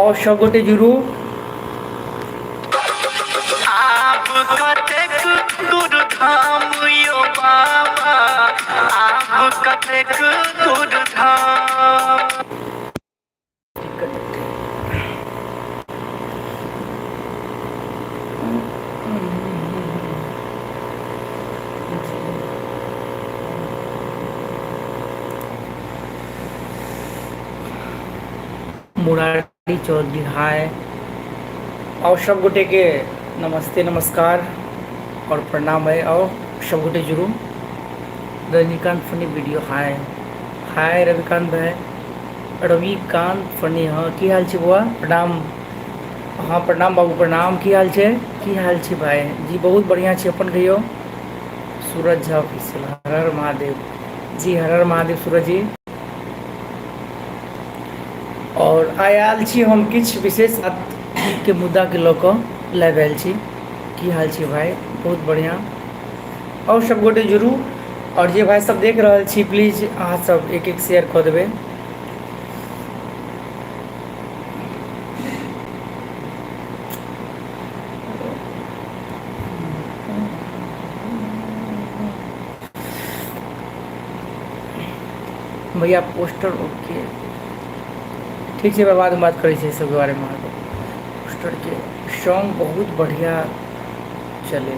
और सब गोटे जुड़ू। आब कतेक दूर धाम यो बाबा, आब कतेक दूर धाम। मुरारी चौधरी हाय। और सब गोटे के नमस्ते, नमस्कार और प्रणाम है। और सब गोटे जुड़ू। Rajnikant funny video hi hi Ravikant भाई, रविकांत फनी। हाँ की हाल छै बौआ? प्रणाम। हाँ प्रणाम बाबू, प्रणाम। की हाल छै? की हाल छै भाई जी? बहुत बढ़िया छै, अपन कहियौ। सूरज झा ऑफिशियल, हर हर महादेव जी, हर हर महादेव सूरज जी। और आइ आयल छी हम किछु विशेष बात के मुद्दा के लऽ कऽ लाइव आयल छी। की हाल छै भाई? बहुत बढ़िया। और सब गोटे जुड़ू और जे भाई सब देख रहल छी प्लीज अहाँ सब एक एक शेयर कऽ देबै। भैया पोस्टर ओके ठीक छै, बादमे बात करै छी सबके बारेमे। अहाँके पोस्टरके सॉन्ग बहुत बढ़िया चले,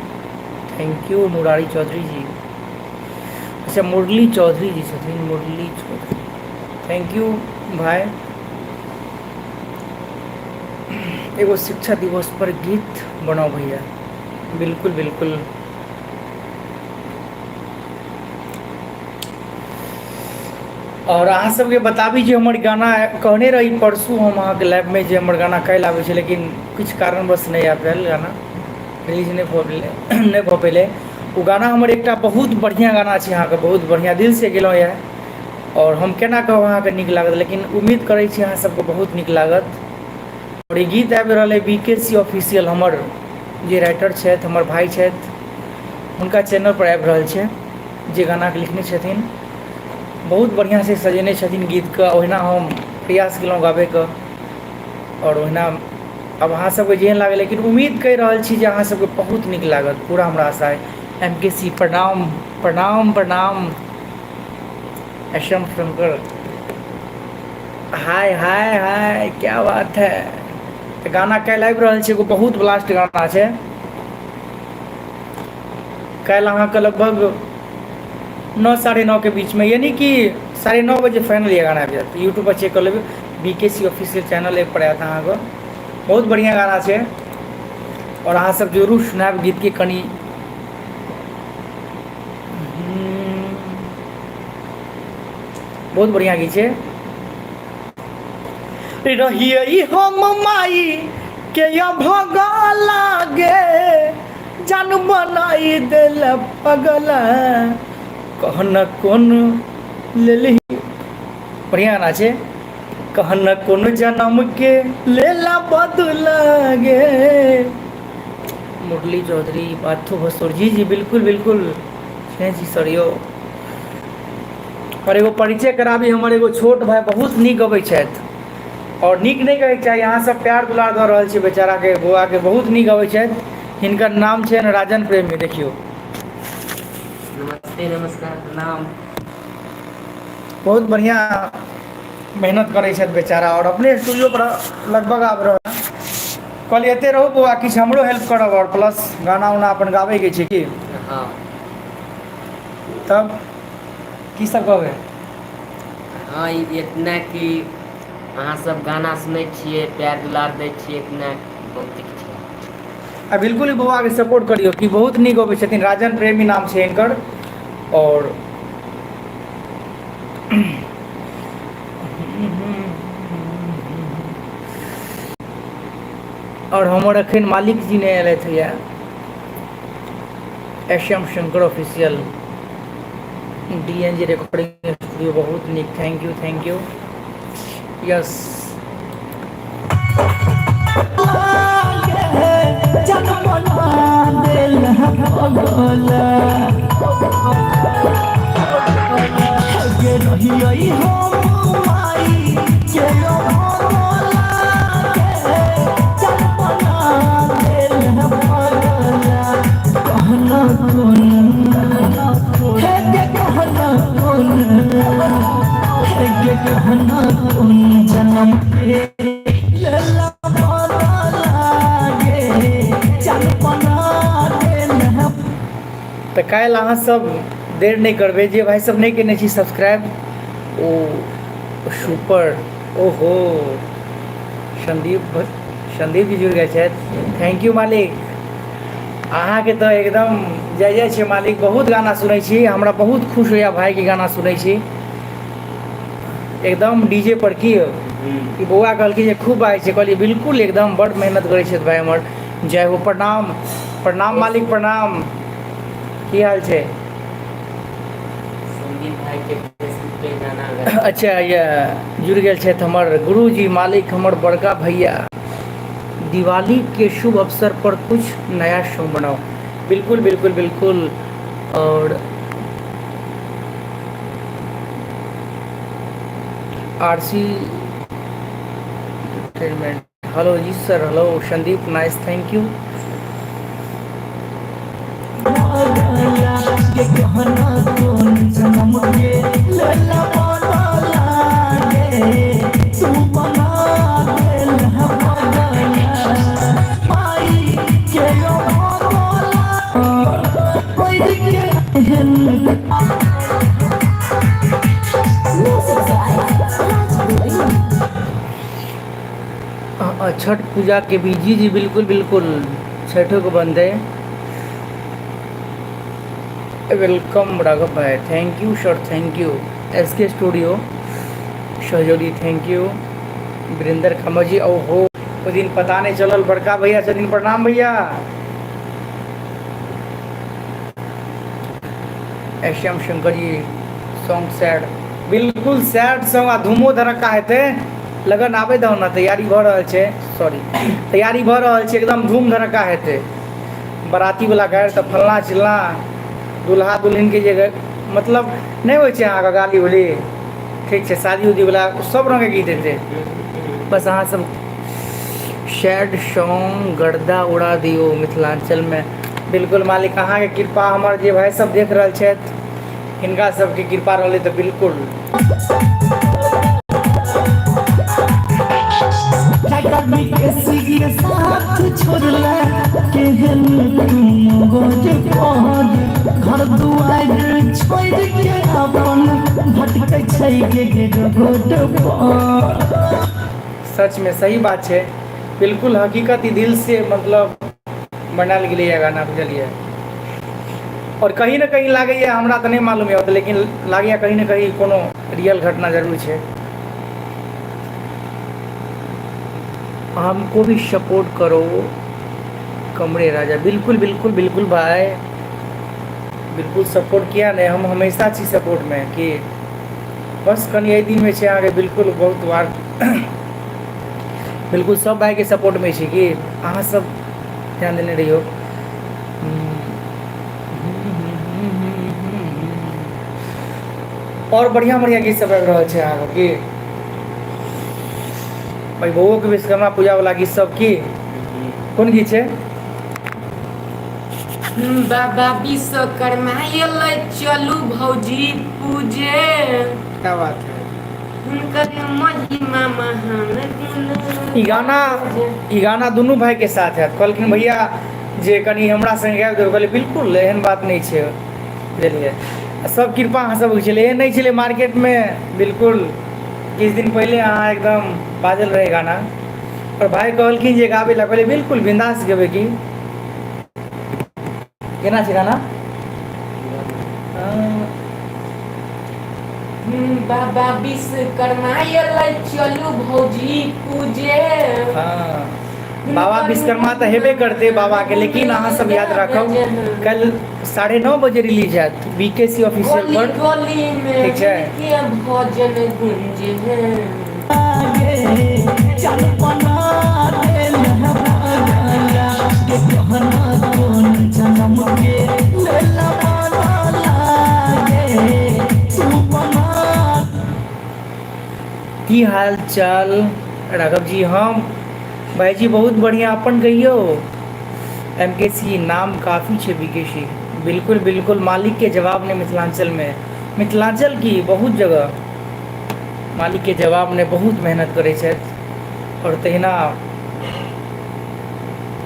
thank you Murari Chaudhary जी। अच्छा मुरली चौधरी जी छथिन, मुरली चौधरी, thank you भाई। एगो शिक्षा दिवस पर गीत बनाओ भैया। बिल्कुल बिल्कुल। और अहाँ सबके बताबी जे हमर गाना कहने रही परसू हम अहाँके लाइवमे जे हमर गाना काल्हि आबै छै, लेकिन किछु कारणवश नहि आबि पायल, गाना रिलीज नहि भऽ गेलै, नहि भऽ पेलै ओ गाना। हमर एकटा बहुत बढ़िआँ गाना छै अहाँके, बहुत बढ़िआँ दिलसँ गेलहुँ यऽ। आओर हम केना कहब अहाँके नीक लागत, लेकिन उम्मीद करै छी अहाँ सबके बहुत नीक लागत। आओर ई गीत आबि रहल अइ बी के सी ऑफिशियल, हमर जे राइटर छथि, हमर भाय छथि, हुनका चैनलपर आबि रहल छै, जे गानाके लिखने छथिन। बहुत बढ़िआँसँ सजेने छथिन गीतके, ओहिना हम प्रयास केलहुँ गाबैके। आओर ओहिना आब अहाँ सबके जेहन लागै, लेकिन उम्मीद कहि रहल छी जे अहाँ सबके बहुत नीक लागत, पूरा हमरा आशा अइ। एम के सी प्रणाम प्रणाम प्रणाम। S M Shankar hi hi हाय, क्या बात है। तऽ गाना काल्हि आबि रहल छै, एगो बहुत ब्लास्ट गाना छै। काल्हि अहाँके लगभग 9 9:30 के बीचमे, यानी कि 9:30 बजे फाइनल ये गाना आबि जायत। यूट्यूब पर चेक कऽ लेबै, बी के सी ऑफिशियल चैनल एक पर आयत अहाँके। बहुत बढ़िआँ गाना छै आओर अहाँ सब जरूर सुनायब गीतके कनि। बहुत बढ़िआँ गीत छै। रहियै हम माई के भगा लागे, जान बनाई देल पगल, कहन कोन लेलही। बढ़िआँ गाना छै। कहन कोन जन्म के लेला बदला गे। मुरली चौधरी बाथू भसोर जी जी बिल्कुल बिल्कुल छै जी सर यौ। और एगो परिचय कराबी, हमर एगो छोट भाई बहुत नीक गबै छथि, और नीक नहि कहैके चाही, अहाँ सब प्यार दुलार दऽ रहल छी बेचाराके, बौआके, बहुत नीक गबै छथि। हिनकर नाम छनि राजन प्रेमी। देखियौ। नमस्ते, नमस्कार, प्रणाम। बहुत बढ़िआँ मेहनत करै छथि बेचारा और अपने स्टूडियो पर लगभग आबि रहल। कहलियै एते रहू बौआ, किछु हमरो हेल्प करब और प्लस गाना उना अपन गाबैके छै की। हाँ। तब की सब कहबै? हाँ, इतना कि अहाँ सब गाना सुनै छियै, प्यार दुलार दै छियै, इतना बहुत छै। आ बिल्कुल ई बौआके सपोर्ट करियौ कि बहुत नीक गबै छथिन। राजन प्रेमी नाम छै हिनकर। और और हमर अखन मालिक जी नहि एलथि यऽ। S M Shankar official D N G recording studio, बहुत नीक, thank you thank you. Yes कहना कोन जन्म के लेला लागे चल बना देल। तऽ काल्हि अहाँ सब देर नहि करबै, जे भाइ सब नहि केने छी सब्सक्राइब, ओ सुपर, ओहो संदीप संदीप जी जुड़ि गेल छथि, thank you मालिक। अहाँके तऽ एकदम जय जय छै मालिक। बहुत गाना सुनै छी, हमरा बहुत खुश होइए भाइके गाना सुनै छी एकदम डीजे पर। की हो ई बौआ कहलखिन जे खूब आइ छै, कहलियै बिल्कुल एकदम बड मेहनत करै छथि भाइ हमर, जय हो। प्रणाम प्रणाम मालिक प्रणाम, की हाल छै? संदीप भाई के फेसबुक पे गाना गा। अच्छा, ये जुड़ गेल छथि हमर गुरुजी मालिक, हमर बड़का भैया। दिवाली के शुभ अवसर पर कुछ नया सॉन्ग बनाओ। बिल्कुल बिल्कुल बिल्कुल। और आरसी hello ji sir, hello Sandeep, nice, thank you. के कहना कोन जन्म के लेला लागे तू बना देल पगला माई के बोला पैर के। छठ पूजा के भी जी जी बिल्कुल बिल्कुल, छठो के बंद है। Welcome Raghav भाई, thank you sir, thank you. S K studio सहयोगी, thank you. Virendra Kamat जी, ओहो ओ दिन पता नहीं चलल, बड़का भैया छथिन, प्रणाम भैया। S M Shankar ji, song sad, बिल्कुल सैड सॉन्ग आ धूमो धड़क्का हेतै। लगन आबै दहो ने, तैयारी भऽ रहल छै, सॉरी तैयारी भऽ रहल छै, एकदम धूम धड़क्का हेतै। बराती वाला गाड़ि तऽ फलना चिलना, दुल्हा दुल्हन के जे मतलब नहि होइ छै अहाँके गाली उली, ठीक छै, शादी उदी वाला सब रंगके गीत हेतै। बस अहाँ सब सैड सॉन्ग गर्दा उड़ा दियौ मिथिलाञ्चलमे। बिल्कुल मालिक, अहाँके कृपा, हमर जे भाइ सब देख रहल छथि हिनका सबके कृपा रहलै तऽ बिल्कुल। के साथ छोड़ला केहन तुम गोज पहर, घर दुआर छोड़ के अपन भटकै छै के रोड पर। सच में सही बात छै, बिल्कुल हकीकत ही दिल से मतलब बनायल गेलैए गाना, बुझलियै। और कहीं ने कहीं लागैए, हमरा तऽ नहि मालूम यऽ, लेकिन लागैए कहीं ने कहीं कोनो रियल घटना जरूर छै। हमको भी सपोर्ट करो कमरे राजा, बिल्कुल बिल्कुल बिल्कुल भाई, बिल्कुल सपोर्ट किया नहीं, हम हमेशा छी सपोर्ट में कि बस कनि एहि दिनमे छै अहाँके बिल्कुल बहुत बार बिल्कुल सब भाइके सपोर्टमे छी कि अहाँ सब ध्यान देने रहियौ। और बढ़िया बढ़िया गीत सब आबि रहल छै अहाँके की भाई, बौओके विश्वकर्मा पूजा वाला गीत सब की कोन गीत छै? बाबा विश्वकर्मा एलै चलू भौजी पूजे, क्या बात है, हुनकर महिमा महान गुण। ई गाना दुनू भाई के साथ है। कहलखिन भैया जे कनि हमरा संग गाबि देबै, कहलियै बिल्कुल एहन बात नहि छै, बुझलियै। सब कृपा अहाँ सबके छलै, एहन नहि छलै मार्केटमे। बिल्कुल किछु दिन पहिले अहाँ एकदम बाजल रहै गाना, और भाई कहलखिन जे गाबै लए, कहलियै बिल्कुल बिंदास गेबै। की केना छै गाना? बाबा विश्वकर्मा एलै चलू भौजी पूजे। हाँ, बाबा विश्वकर्मा तऽ हेबे करतै बाबाके, लेकिन अहाँ सब याद राखब कल 9:30 बजे रिलीज हैत बीकेसी ऑफिशियल गोली पर, गोली में ठीक छै। के भजन गुंजे। चल बना देल पगला के कहना कोन जन्म के लेला लागे तू बना। की हाल चाल राघव जी? हम भाईजी बहुत बढ़िया, अपन कहियौ। एम के सी नाम काफ़ी छै बी के सी, बिल्कुल बिल्कुल मालिक के जवाब नहीं मिथिलांचल में, मिथिलांचल की बहुत जगह। मालिकके जवाब नहि, बहुत मेहनत करै छथि। आओर तहिना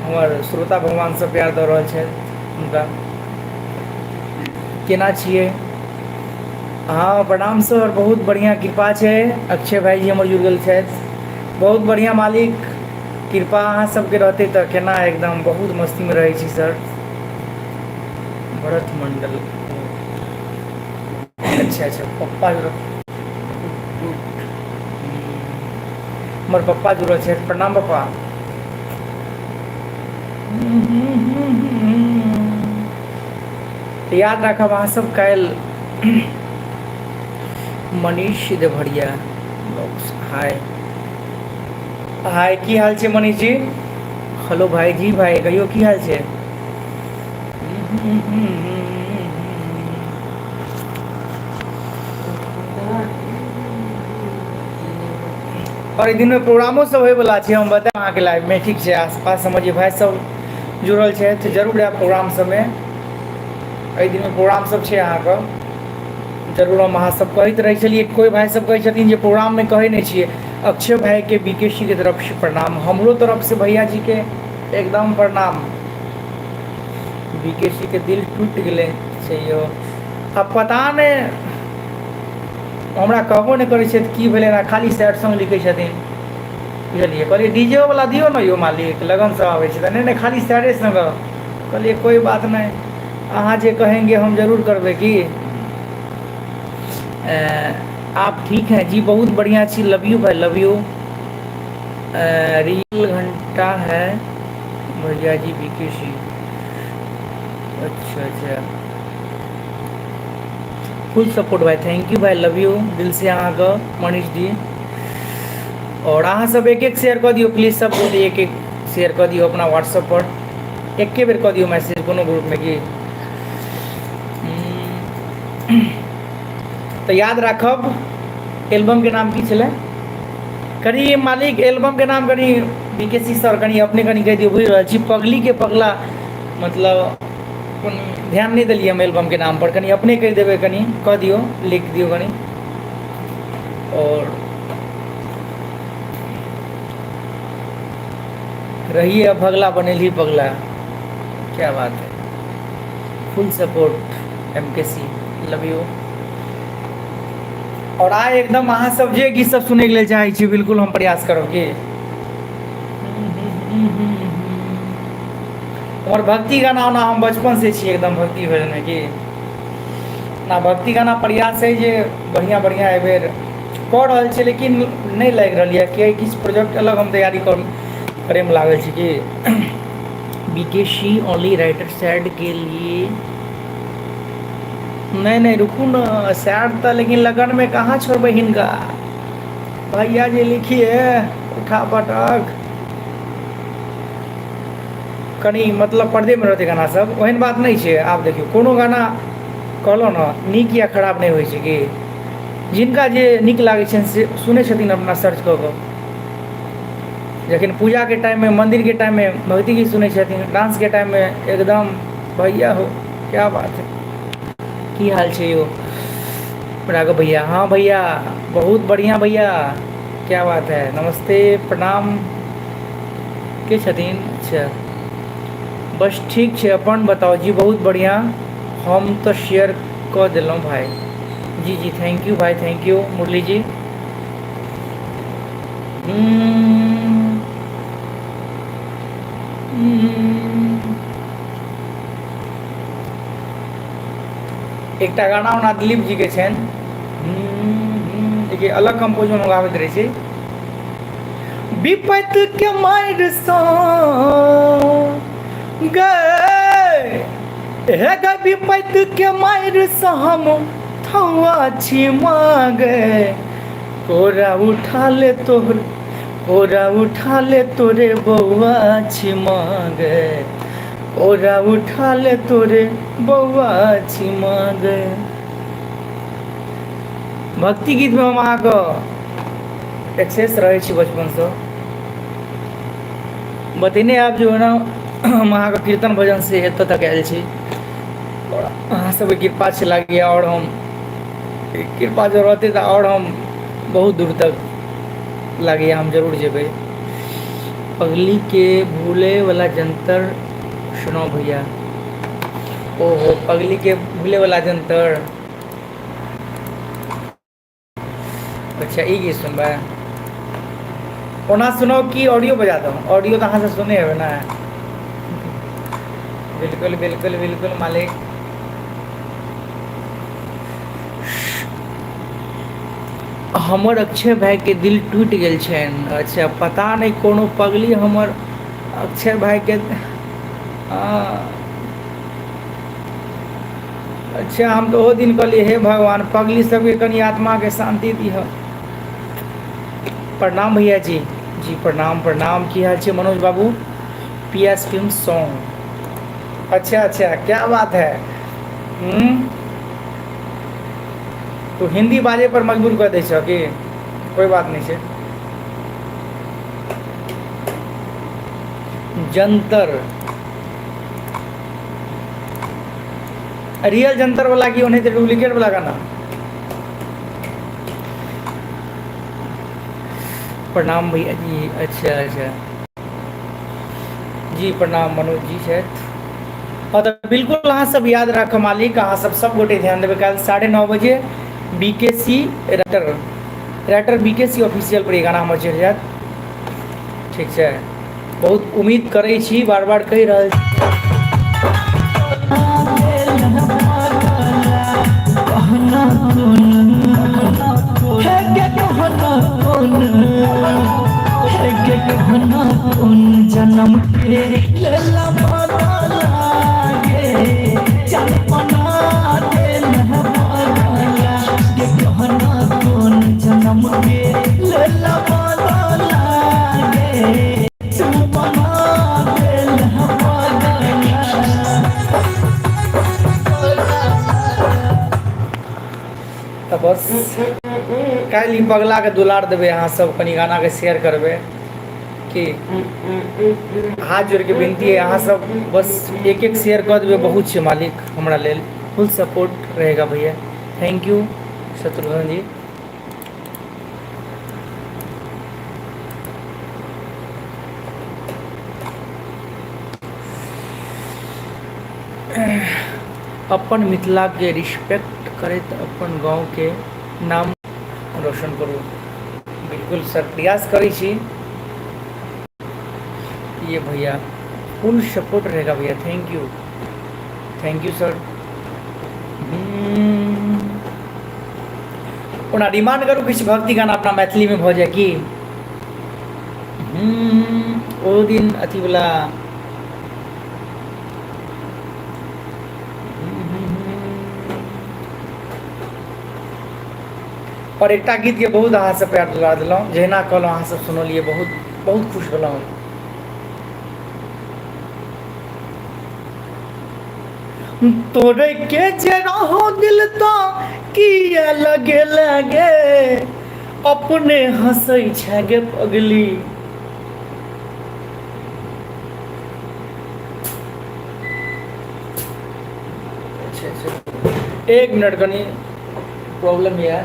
हमर श्रोता भगवान सब प्यार दऽ रहल छथि हुनका। केना छियै? हँ प्रणाम सर, बहुत बढ़िआँ कृपा छै। अक्षय भाइजी हमर जुड़ि गेल छथि, बहुत बढ़िआँ मालिक कृपा अहाँ सबके रहतै तऽ केना, एकदम बहुत मस्तीमे रहै छी सर। भरत मंडल, अच्छा अच्छा, पप्पा जुड़ल, हमर पप्पा जुड़ल छथि, प्रणाम पप्पा। तऽ याद राखब अहाँ सब काल्हि मनीष देवरिया हाय हाय, की हाल छै मनीष जी? हेलो भाई जी, भाई कहियो की हाल छै? आओर एहि दिनमे प्रोग्रामो सब होइवला छै, हम बतायब अहाँके लाइवमे, ठीक छै? आसपास समझ जे भाइ सब जुड़ल छथि जरूर आयब प्रोग्राम सबमे। एहि दिनमे प्रोग्राम सब छै अहाँके जरूर। हम अहाँ सब कहैत रहै छलियै, कोइ भाइ सब कहै छथिन जे प्रोग्राममे कहै नहि छियै। अक्षय भाइके बी के सी के तरफसँ प्रणाम, हमरो तरफसँ भैया जीके एकदम प्रणाम। बी के सी के दिल टूटि गेलै छै यौ, आब पता नहि हमरा कहबो नहि करै छथि की भेलै ने, खाली सैड सॉन्ग लिखै छथिन, बुझलियै? कहलियै डी जे वला दियौ ने यौ मालिक, लगन सब आबै छै तऽ नहि नहि खाली सैडे सॉन्ग। कहलियै कोइ बात नहि, अहाँ जे कहेंगे हम जरूर करबै। की आप ठीक हैं जी? बहुत बढ़िआँ छी, लव यू भाई, लव यू। रियल घंटा है भैया जी बी के सी। अच्छा अच्छा, फुल सपोर्ट भाई, thank you भाई, लव यू दिल से अहाँके मनीष जी। आओर अहाँ सब एक एक शेयर कऽ दियौ प्लीज, सब गोटे एक एक शेयर कऽ दियौ अपना व्हाट्सएप पर, एके बेर कऽ दियौ मैसेज कोनो ग्रुपमे की। तऽ याद राखब एल्बमके नाम की छलै? कनि मालिक एल्बमके नाम कनि बी के सी सर कनि अपने कनि कहि दियौ, बुझि रहल छी पगलीके पगला, मतलब कोनो ध्यान नहि देलियै हम एल्बमके नाम पर, कनि अपने कहि देबै, कनि कऽ दियौ, लिख दियौ कनि। आओर रहिए अब भगला बनेली पगला, क्या बात है। Full support M K C, love you. आओर आइ एकदम अहाँ सब जे गीत सब सुनैके लेल चाहै छी बिल्कुल हम प्रयास करब कि हमर भक्ति गाना, ओना हम बचपन से छी एकदम भक्ति भजनमे कि ना, भक्ति गाना प्रयास है जे बढ़िआँ बढ़िआँ एहिबेर कऽ रहल छी, लेकिन नहि लागि रहल यऽ किएकि किछु प्रोजेक्ट अलग हम तैयारी करैमे लागल छी कि। B K C only writer sad के लिए नहि नहि रुकू ने, सैड तऽ लेकिन लगनमे कहाँ छोड़बै हिनका, भैया जे लिखिए उठा पटक कनि मतलब पर्देमे रहतै गाना सब, ओहन बात नहि छै। आब देखियौ कोनो गाना कहलहुँ ने नीक या खराब नहि होइ छै कि जिनका जे नीक लागै छनि से सुनै छथिन अपना सर्च कऽ कऽ। जखन पूजाके टाइममे मन्दिरके टाइममे भक्ति गीत सुनै छथिन, डांसके टाइममे एकदम भैया हो क्या बात है। की हाल छै यौ राघव भैया? हाँ भैया बहुत बढ़िआँ भैया, क्या बात है, नमस्ते प्रणाम। के छथिन? अच्छा बस ठीक छै, अपन बताउ जी? बहुत बढ़िआँ, हम तऽ शेयर कऽ देलहुँ भाइ जी। जी thank you भाइ, thank you Murali ji. एकटा गाना ओना दिलीप जीके छनि, देखिए अलग कम्पोजमे हम गाबैत रहै छी। विपत के मारि सँ गए हे गे, विपत के मारि सँ हम थौआ छी मागे, कोरा उठा ले तोहर, कोरा उठा ले तोरे बौआ छी मागे, कोरा उठा ले तोरे बौआ छी मागे। भक्ति गीतमे हम अहाँके एक्सेस रहै छी बचपनसँ, बतेने आब जो ने हम अहाँके कीर्तन भजन से एतऽ तक आयल छी आओर अहाँ सबके कृपा छै लागैए, आओर हम कृपा जँ रहतै तऽ आओर हम बहुत दूर तक लागैए हम जरूर जेबै। पगलीके भूलैवला जन्तर सुनाउ भैया। ओहो पगलीके भूलैवला जन्तर। अच्छा ई गीत सुनबै? ओना सुनाउ कि ऑडियो बजा दो? ऑडियो तऽ अहाँ सब सुनने हेबै ने। बिल्कुल बिल्कुल बिल्कुल मालिक। हमर अक्षय भाइके दिल टूटि गेल छनि। अच्छा पता नहि कोनो पगली हमर अक्षय भाइके अच्छा हम तऽ ओहो दिन कहलियै हे भगवान पगली सबके कनि आत्माके शान्ति दिहऽ। प्रणाम भैया जी। जी प्रणाम प्रणाम। की हाल छै मनोज बाबू? पी एस फिल्म सॉन्ग। अच्छा अच्छा क्या बात है। तो हिन्दी बाजे पर मजबूर कऽ दै छह कि? कोई बात नहि छै। जन्तर रियल जन्तर वाला की ओनाहिते डुप्लीकेट वाला गाना? प्रणाम भैया जी। अच्छा अच्छा जी प्रणाम मनोज जी छथि। हँ तऽ बिल्कुल अहाँ सब याद राखब मालिक, अहाँ सब सब गोटे ध्यान देबै। काल्हि 9:30 बजे B K C writer, writer B K C official पर ई गाना हमर चलि जायत, ठीक छै? बहुत उम्मीद करै छी, बार बार कहि रहल छी। जन्म के लेला लागे चल बना देल बदला के कहना कोन जन्म के लेला लागे तू बना देल बदला। तऽ बस काल्हि ई पगलाके दुलार देबै अहाँ सब, कनि गानाके शेयर करबै कि हाथ जोड़िके विनती है अहाँ सब बस एक एक शेयर कऽ देबै, बहुत छै मालिक हमरा लेल, फुल सपोर्ट रहेगा भैया। Thank you Shatrughan ji. अपन मिथिलाके रिस्पेक्ट करैत अपन गाँवके नाम रोशन करू। बिल्कुल सर प्रयास करै छी। ये भैया फुल सपोर्ट रहेगा भैया, thank you, thank you sir. ओना डिमांड करू किछु भक्ति गाना अपना मैथिलीमे भऽ जाय की। ओ दिन अथीवला आओर एकटा गीतके बहुत अहाँसँ प्यार दुलार देलहुँ, जहिना कहलहुँ अहाँ सब सुनलियै, बहुत बहुत खुश भेलहुँ हम। तोरे के जे रहो दिल तो किया लगे लगे अपने हंसै छै गे पगली। अच्छा अच्छा एक मिनट कनि प्रॉब्लम यऽ।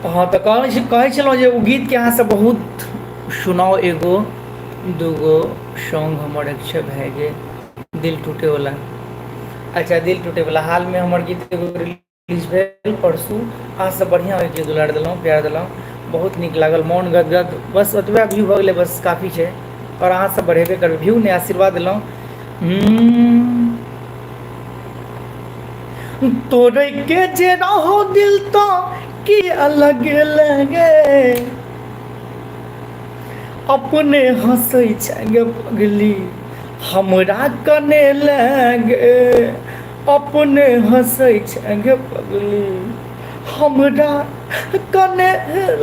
हँ तऽ कहै कहै छलहुँ जे ओ गीतके अहाँ सब बहुत सुनाउ, एगो दूगो सॉन्ग हमर अच्छा भए गेल दिल टूटेवला। अच्छा दिल टूटेवला हालमे हमर गीत एगो रिलीज भेल परसू, अहाँ सब बढ़िआँ ओहिके दुलार देलहुँ, प्यार देलहुँ, बहुत नीक लागल, मोन गदगद। बस ओतबे व्यू भऽ गेलै, बस काफी छै। आओर अहाँ सब बढ़ेबे करबै व्यू नहि, आशीर्वाद देलहुँ। तोरे के जे रहो दिल तो की अलग लगे अपने हंसै छै गे पगली हमरा कने लगे अपने हंसै छै गे पगली हमरा कने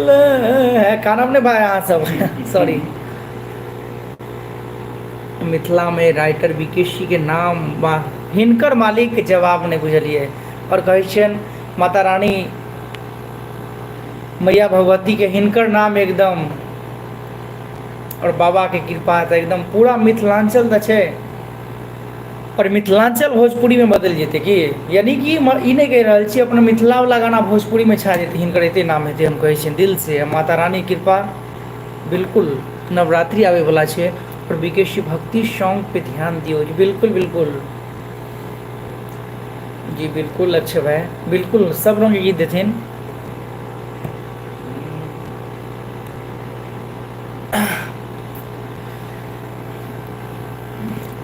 लगे। कानब नहि भाय अहाँ सब, सॉरी। मिथिलामे राइटर विकेश के नाम बा हिनकर मालिक जवाब नहि बुझलियै। आओर कहै छियनि माता रानी मैया भगवतीके हिनकर नाम एकदम आओर बाबाके कृपा तऽ एकदम पूरा मिथिलाञ्चल तऽ छै, आओर मिथिलाञ्चल भोजपुरीमे बदलि जेतै की, यानि कि ई नहि कहि रहल छी, अपना मिथिलावला गाना भोजपुरीमे छा जेतै, हिनकर एते नाम हेतै, हम कहै छियनि दिलसँ। माता रानीके कृपा बिल्कुल। नवरात्रि आबैवला छै आओर विकेशी भक्ति सॉन्ग पे ध्यान दियौ जी, बिल्कुल बिल्कुल जी, बिल्कुल अच्छे भाई, बिल्कुल सब रंगके गीत देथिन।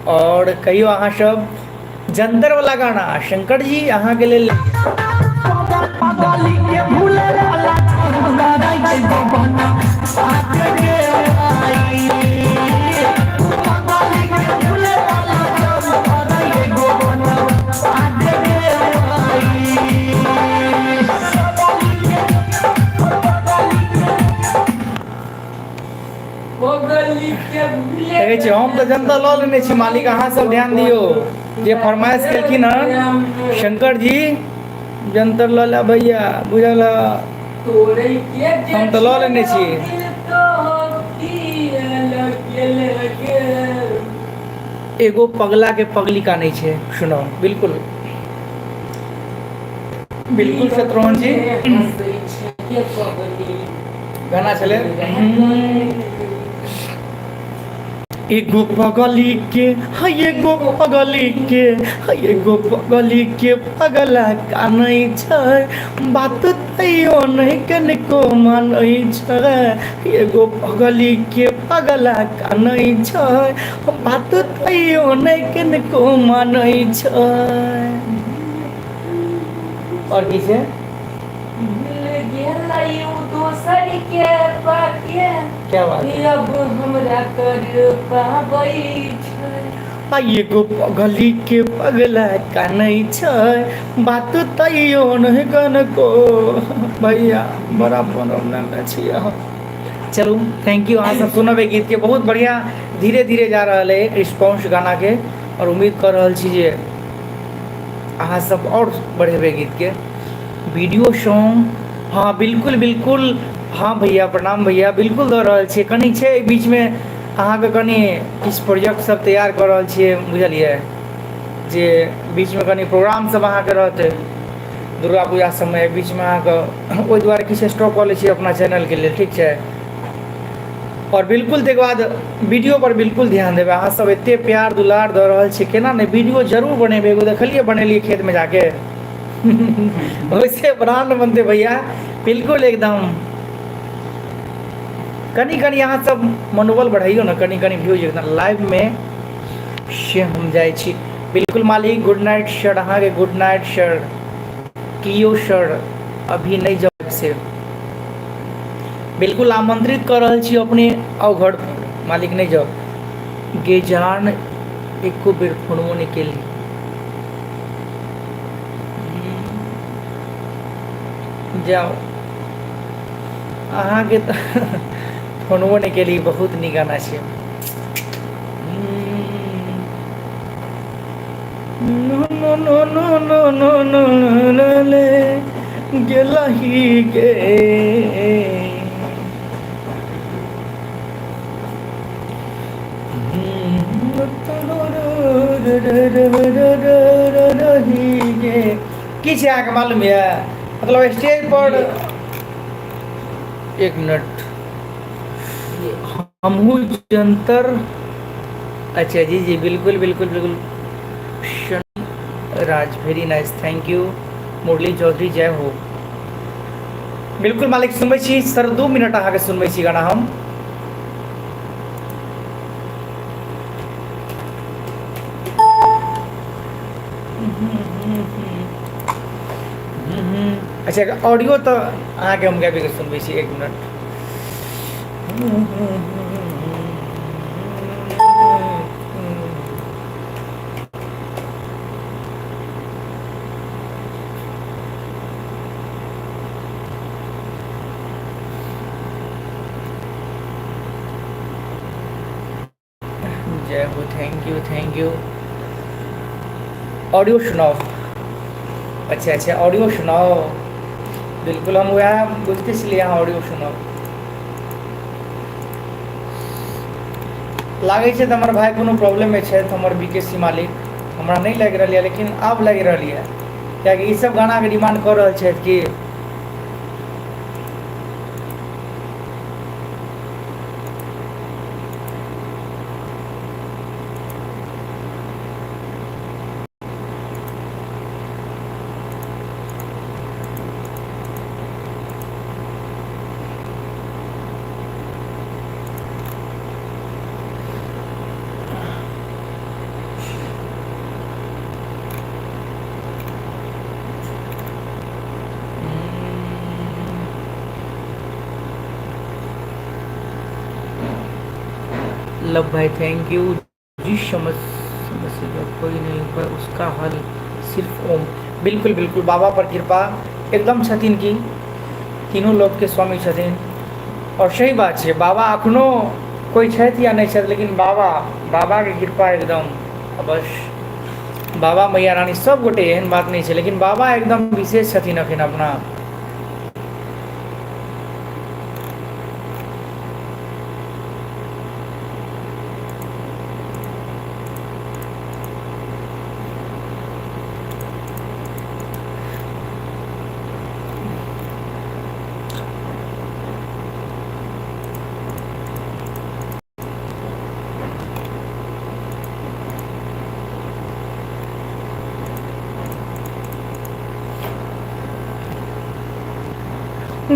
आओर कहियौ अहाँ सब जंतर वाला गाना शंकर जी अहाँके लेल। देखै छी हम तऽ जनता लऽ लेने छी मालिक, अहाँ सब ध्यान दियौ जे फरमाइश केलखिन हन शंकर जी, जंतर लऽ ले भैया, बुझल? हम तऽ लऽ लेने छी। एगो पगला के पगली कानै छै, सुनो। बिल्कुल बिल्कुल शत्रुघ्न जी, गाना छलै एगो पगली के, है एगो पगली के, है एगो पगली के पगला कानै छै, बात तैयो नहि कनिको मानै छै। एगो पगली के पगला कानै छै, बात तैयो नहि कनिको मानै छै। आओर की छै? मिल गेलै उ दोसर के पाके। क्या बात है। अब हमरा कर पाबै छै। आ एगो पगली के पगला कानै छै, बात तैयो नहि कनको। भैया बड़ा प्रॉब्लम छी अहाँ। चलू, thank you. अहाँ सब सुनब एहि गीतके, बहुत बढ़िआँ धीरे धीरे जा रहल अइ रिस्पॉन्स गानाके, आओर उम्मीद कऽ रहल छी जे अहाँ सब आओर बढ़ेबै गीतके। वीडियो सॉन्ग, हँ बिल्कुल बिल्कुल। हँ भैया, प्रणाम भैया। बिल्कुल दऽ रहल छियै, कनि छै एहि बीचमे अहाँके कनि किछु प्रोजेक्ट सब तैयार कऽ रहल छियै, बुझलियै? जे बीचमे कनि प्रोग्राम सब अहाँके रहतै दुर्गा पूजा सबमे, एहि बीचमे अहाँके ओहि दुआरे किछु स्टॉप कऽ लै छियै अपना चैनलके लेल, ठीक छै? आओर बिल्कुल ताहिके बाद वीडियो पर बिल्कुल ध्यान देबै। अहाँ सब एते प्यार दुलार दऽ रहल छियै, केना नहि वीडियो जरूर बनेबै। एगो देखलियै बनेलियै खेतमे जाके, ओहिसे ब्रांड बनतै भैया, बिल्कुल एकदम। कनि कनि अहाँ सब मनोबल बढ़ैयौ ने, कनि कनि व्यूज एकदम लाइवमे से हम जाइ छी। बिल्कुल मालिक, गुड नाइट सर। अहाँके गुड नाइट सर। कियो सर अभी नहि जाउ से बिल्कुल आमंत्रित कऽ रहल छी अपने आउ घर पर मालिक, नहि जाउ। गे जान, एको बेर फोनो नहि केली। जाउ, अहाँके तऽ फोनबो नहि केली। बहुत नीक गाना छै। नो नो नो नो नो नो नो नो ले गेलही गे। की छै अहाँके मालूम यऽ? मतलब स्टेज पर एक मिनट हमहूँ जंतर। अच्छा जी जी, बिल्कुल बिल्कुल बिल्कुल। Raj, very nice, thank you. Murli Chaudhary, जय हो। बिल्कुल मालिक, सुनबै छी सर, 2 मिनट अहाँके सुनबै छी गाना हम। अच्छा, ऑडियो तऽ अहाँके हम गाबि कऽ सुनबै छी, एक मिनट। जय हो, thank you thank you. Audio सुनाओ। अच्छा अच्छा, ऑडियो सुनाओ। बिल्कुल, हम वएह बुझते छलियै, अहाँ ऑडियो सुनाओ। लागै छै तऽ हमर भाय कोनो प्रॉब्लममे छथि, हमर बी के सी मालिक। हमरा नहि लागि रहल यऽ, लेकिन आब लागि रहल यऽ, किएकि ई सब गानाके डिमांड कऽ रहल छथि कि लव भाई thank you. जिस समस्या का कोई नहीं उपाय, उसका हल सिर्फ ओम। बिल्कुल बिल्कुल, बाबा पर कृपा एकदम छथिन कि तीनों लोक के स्वामी छथिन। और सही बात छै, बाबा अखनो कोई छथि या नहि छथि, लेकिन बाबा बाबाके कृपा एकदम बस। बाबा मैया रानी सब गोटे, एहन बात नहि छै, लेकिन बाबा एकदम विशेष छथिन अखन अपना।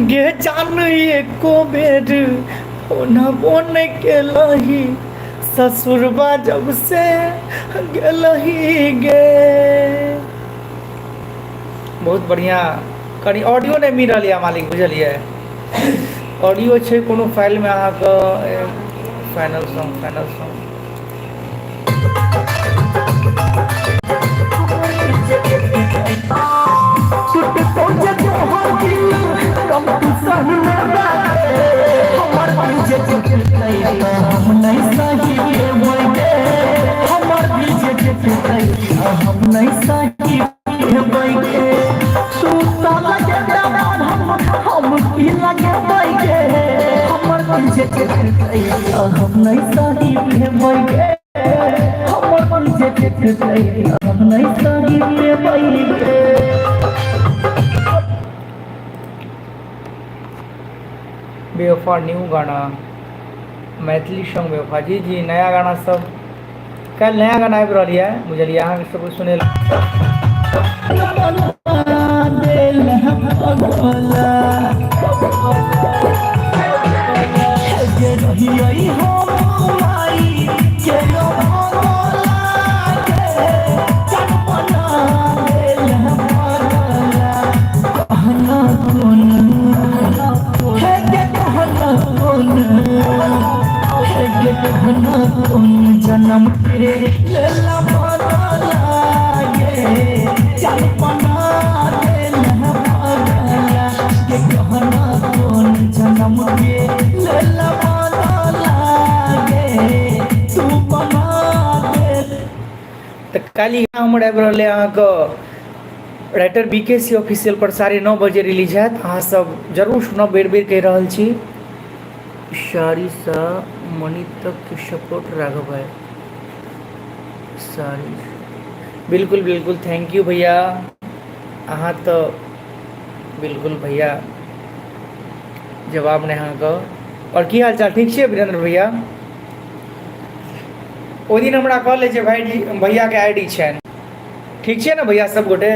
गे जान एको बेर ओना बोन केलही, ससुरबा जब से गेलही गे। बहुत बढ़िया। कनि ऑडियो नहि मिल रहल यऽ मालिक, बुझलियै? ऑडियो छै कोनो फाइलमे अहाँके। Final song, final song. हम नहीं सही भेबै, हमर मन जे देखतै, हम नहि सही पेबै। बेवफा न्यू गाना, मैथिली सॉन्ग बेवफा। जी जी, नया गाना सब काल्हि नया गाना आबि रहल यऽ, बुझलियै? अहाँके सबके सुनै जन्म के लेला बदला चल बना देला पागला के, कहना कोन जन्म के लेला बदला तू बना दे। तऽ काल्हि हमर आबि रहल अहाँके writer B K C official पर 9:30 बजे रिलीज हैत। अहाँसब जरूर सुनब, बेर बेर कहि रहल छी। सारीसँ मणि तक सपोर्ट राघव भाई सारी। बिल्कुल बिल्कुल, thank you भैया। अहाँ तऽ बिल्कुल भैया जवाब नहि अहाँके। आओर की हाल चाल? ठीक छियै वीरेंद्र भैया? ओहि दिन हमरा कहले जे भाईजी भैयाके I D छनि। ठीक छियै ने भैया सब गोटे?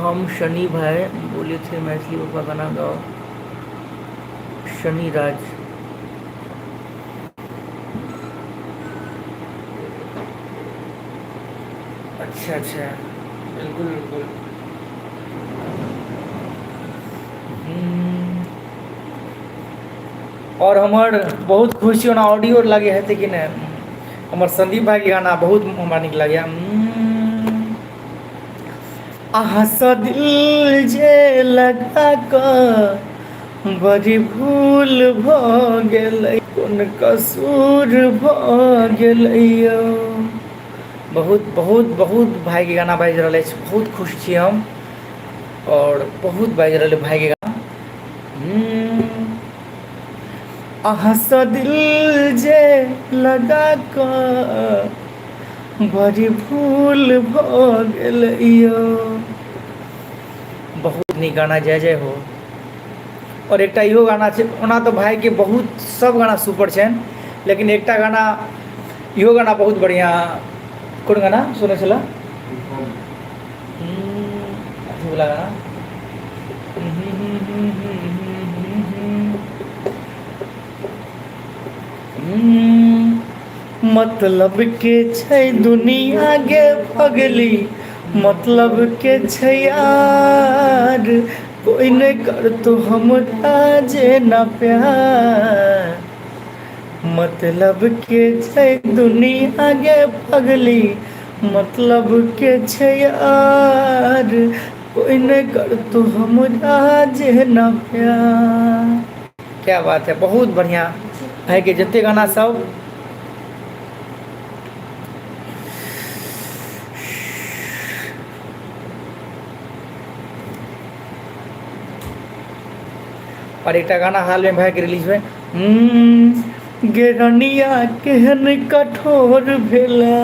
हम शनि भाई बोले थे मैथिली बाबा गाना गाओ। शनि राज, अच्छा अच्छा, बिल्कुल बिल्कुल। और हमर बहुत खुशी, ओना ऑडियो लगे हेतै कि नहि, हमर संदीप भाईके गाना बहुत हमरा नीक लगैए। अहाँसँ दिल जे लगा कऽ बड़ी भूल भऽ गेलै, कोन कसूर भऽ गेलै यौ। बहुत बहुत बहुत भाइके गाना बाजि रहल अछि, बहुत खुश छी हम। आओर बहुत बाजि रहल भाइके गाना। अहाँसँ दिल जे लगा कऽ बड़ी भूल भऽ गेल यौ। बहुत नीक गाना, जय जय हो। आओर एकटा इहो गाना छै, ओना तऽ भाइके बहुत सब गाना सुपर छनि, लेकिन एकटा गाना इहो गाना बहुत बढ़िआँ। कोन गाना सुनै छलऽ? अथीवला गाना, मतलब के छै दुनिया गे पगली, मतलब के छै यार, कोई नहि करतो हमरा जेना प्यार, मतलब के छै दुनिया गे पगली, मतलब के छै यार, कोई नहि करतो हमरा जेना प्यार। क्या बात है, बहुत बढ़िया भाई के जते गाना सब। और एकटा गाना हाल में भाई के रिलीज में, गेरनिया केहन कठोर भेला।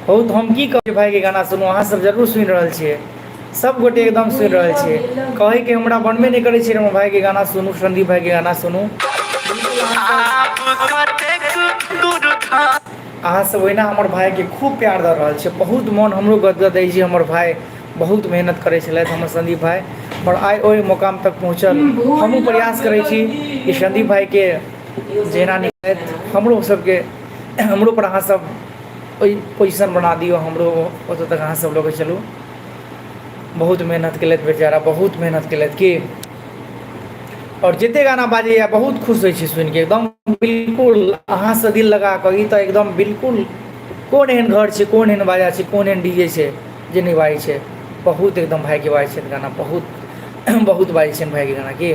बहुत हम की कहबै भाई के गाना सुनू, अहाँ सब जरूर सुनि रहल छियै, सब गोटे एकदम सुनि रहल छियै। कहैके हमरा बनबे नहि करै छै, हमर भाइके गाना सुनू, संदीप भाइके गाना सुनू। अहाँ सब ओहिना हमर भाइके खूब प्यार दऽ रहल छियै, बहुत मोन हमरो गदगद अछि जे हमर भाइ बहुत मेहनत करै छलथि, हमर संदीप भाइ, आओर आइ ओहि मुकाम तक पहुँचल। हमहूँ प्रयास करै छी कि संदीप भाइके जेना निकलथि, हमरो सबके हमरो पर अहाँ सब ओहि पोजिशन बना दियौ, हमरो ओतऽ तक अहाँ सब लऽ कऽ चलू। बहुत मेहनत केलथि बेचारा, बहुत मेहनत केलथि की। आओर जते गाना बाजैए बहुत खुश होइ छी सुनिके एकदम बिल्कुल अहाँसँ दिल लगा कऽ। ई तऽ एकदम बिल्कुल कोन एहन घर छै, कोन एहन बाजा छै, कोन एहन डी जे छै जे नहि बाजै छै। बहुत एकदम भाइके बाजै छनि गाना, बहुत बहुत बाजै छनि भाइके गाना की।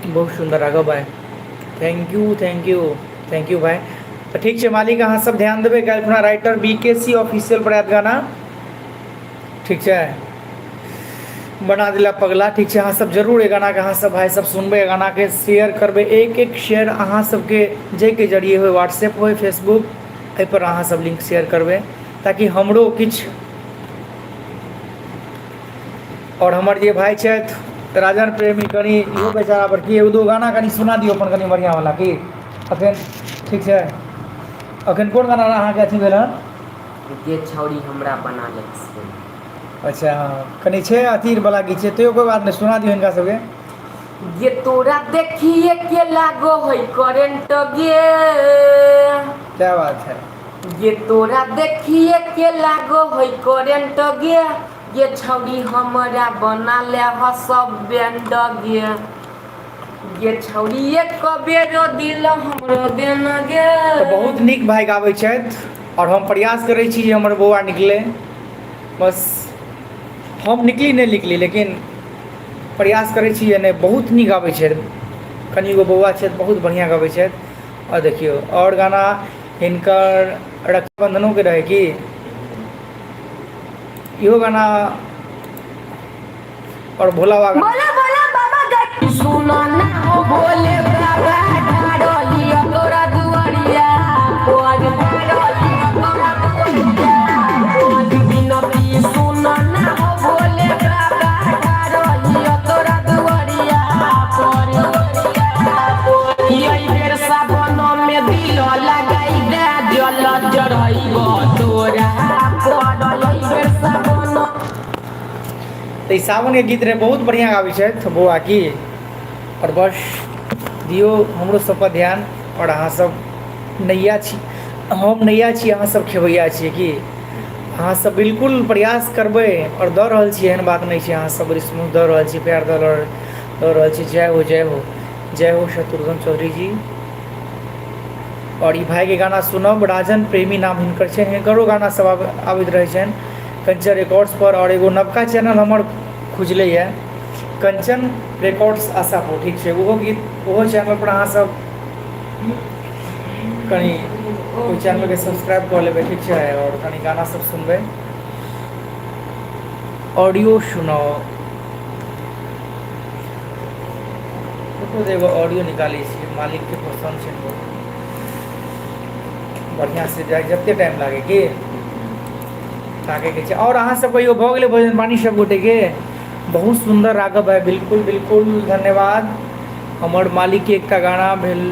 बहुत सुन्दर राघव भाइ, thank you thank you thank you भाइ। तऽ ठीक छै मालिक, अहाँ सब ध्यान देबै, काल्हि खुना राइटर बी के सी ऑफिशियल पर आयत गाना, ठीक छै? बना दिला पगला, ठीक छै? अहाँ सब जरूर एहि गानाके अहाँ सब भाइ सब सुनबै, एहि गानाके शेयर करबै, एक एक शेयर अहाँ सबके जाहिके जरिए होइ, व्हाट्सएप होइ, फेसबुक, एहिपर अहाँ सब लिंक शेयर करबै ताकि हमरो किछु। आओर हमर जे भाइ छथि राजन प्रेमी, कनि इहो बेचारा पर की एगो दू गाना कनि सुना दियौ अपन कनि बढ़िआँ वाला की अखन, ठीक छै? अखन कोन गाना अहाँके अथी भेल हन? गे छौड़ी हमरा बना ले से। अच्छा हँ, कनि छै अथी वाला गीत छै, तैयो कोइ बात नहि, सुना दियौ हिनका सबके। गे तोरा देखिए के लागो है करेंट गे। क्या बात है। गे तोरा देखिए के लागो है करेंट गे, गे छौड़ी हमरा बना ले ह सब बैंड गे, गे छौड़ी एक बेरो दिल हमरो देन गे। तऽ बहुत नीक भाइ गाबै छथि आओर हम प्रयास करै छी जे हमर बौआ निकलै, बस हम निकली नहि निकली लेकिन प्रयास करै छी जे नहि, बहुत नीक गाबै छथि, कनिगो बौआ छथि, बहुत बढ़िआँ गाबै छथि। आओर देखियौ आओर गाना हिनकर रक्षाबंधनोके रहै की इहो गाना आओर भोला बाबा। बोला बोला बाबा सुनो ना हो भोले बाबा, ढारलिया तोरा दुआरिया, तोर ढारलिया तोरा दुआरिया, तोर बिनती सुनो ना हो भोले बाबा, ढारलिया तोरा दुआरिया, तोर यही बेर सावन में दिल लगाई दे, जल चढ़ैब तोरा पर, यही बेर सावन। तऽ ई सावनके गीत रहै, बहुत बढ़िआँ गाबै छथि बौआ की। आओर बस दियौ हमरो सबपर ध्यान। आओर अहाँ सब नैया छी, हम नैया छी, अहाँ सब खेबैया छियै की। अहाँ सब बिल्कुल प्रयास करबै आओर दऽ रहल छियै, एहन बात नहि छै, अहाँ सब रिस्पॉन्स दऽ रहल छी, प्यार दऽ रहल छी। जय हो, जय हो, जय हो शत्रुघ्न चौधरी जी। आओर ई भाइके गाना सुनब, राजन प्रेमी नाम हिनकर छनि, हिनकरो गाना सब आबैत रहै छनि कंचन रिकॉर्ड्स पर। आओर एगो नवका चैनल हमर खुजलैए, कंचन रिकॉर्ड्स आशापुर, ठीक छै? ओहो गीत ओहो चैनल पर अहाँ सब कनि ओहि चैनलके सब्सक्राइब कऽ लेबै, ठीक छै? आओर कनि गाना सब सुनबै। ऑडियो सुनाओ। फोटो एगो ऑडियो निकालै छियै, मालिकके पसन्द छै बहुत बढ़िआँ से जाय, जते टाइम लागै की ताकैके छै। आओर अहाँ सब कहियो भऽ गेलै भोजन पानी सब गोटेके? बहुत सुन्दर राघव भाई, बिल्कुल बिल्कुल धन्यवाद। हमर मालिकके एकटा गाना भेल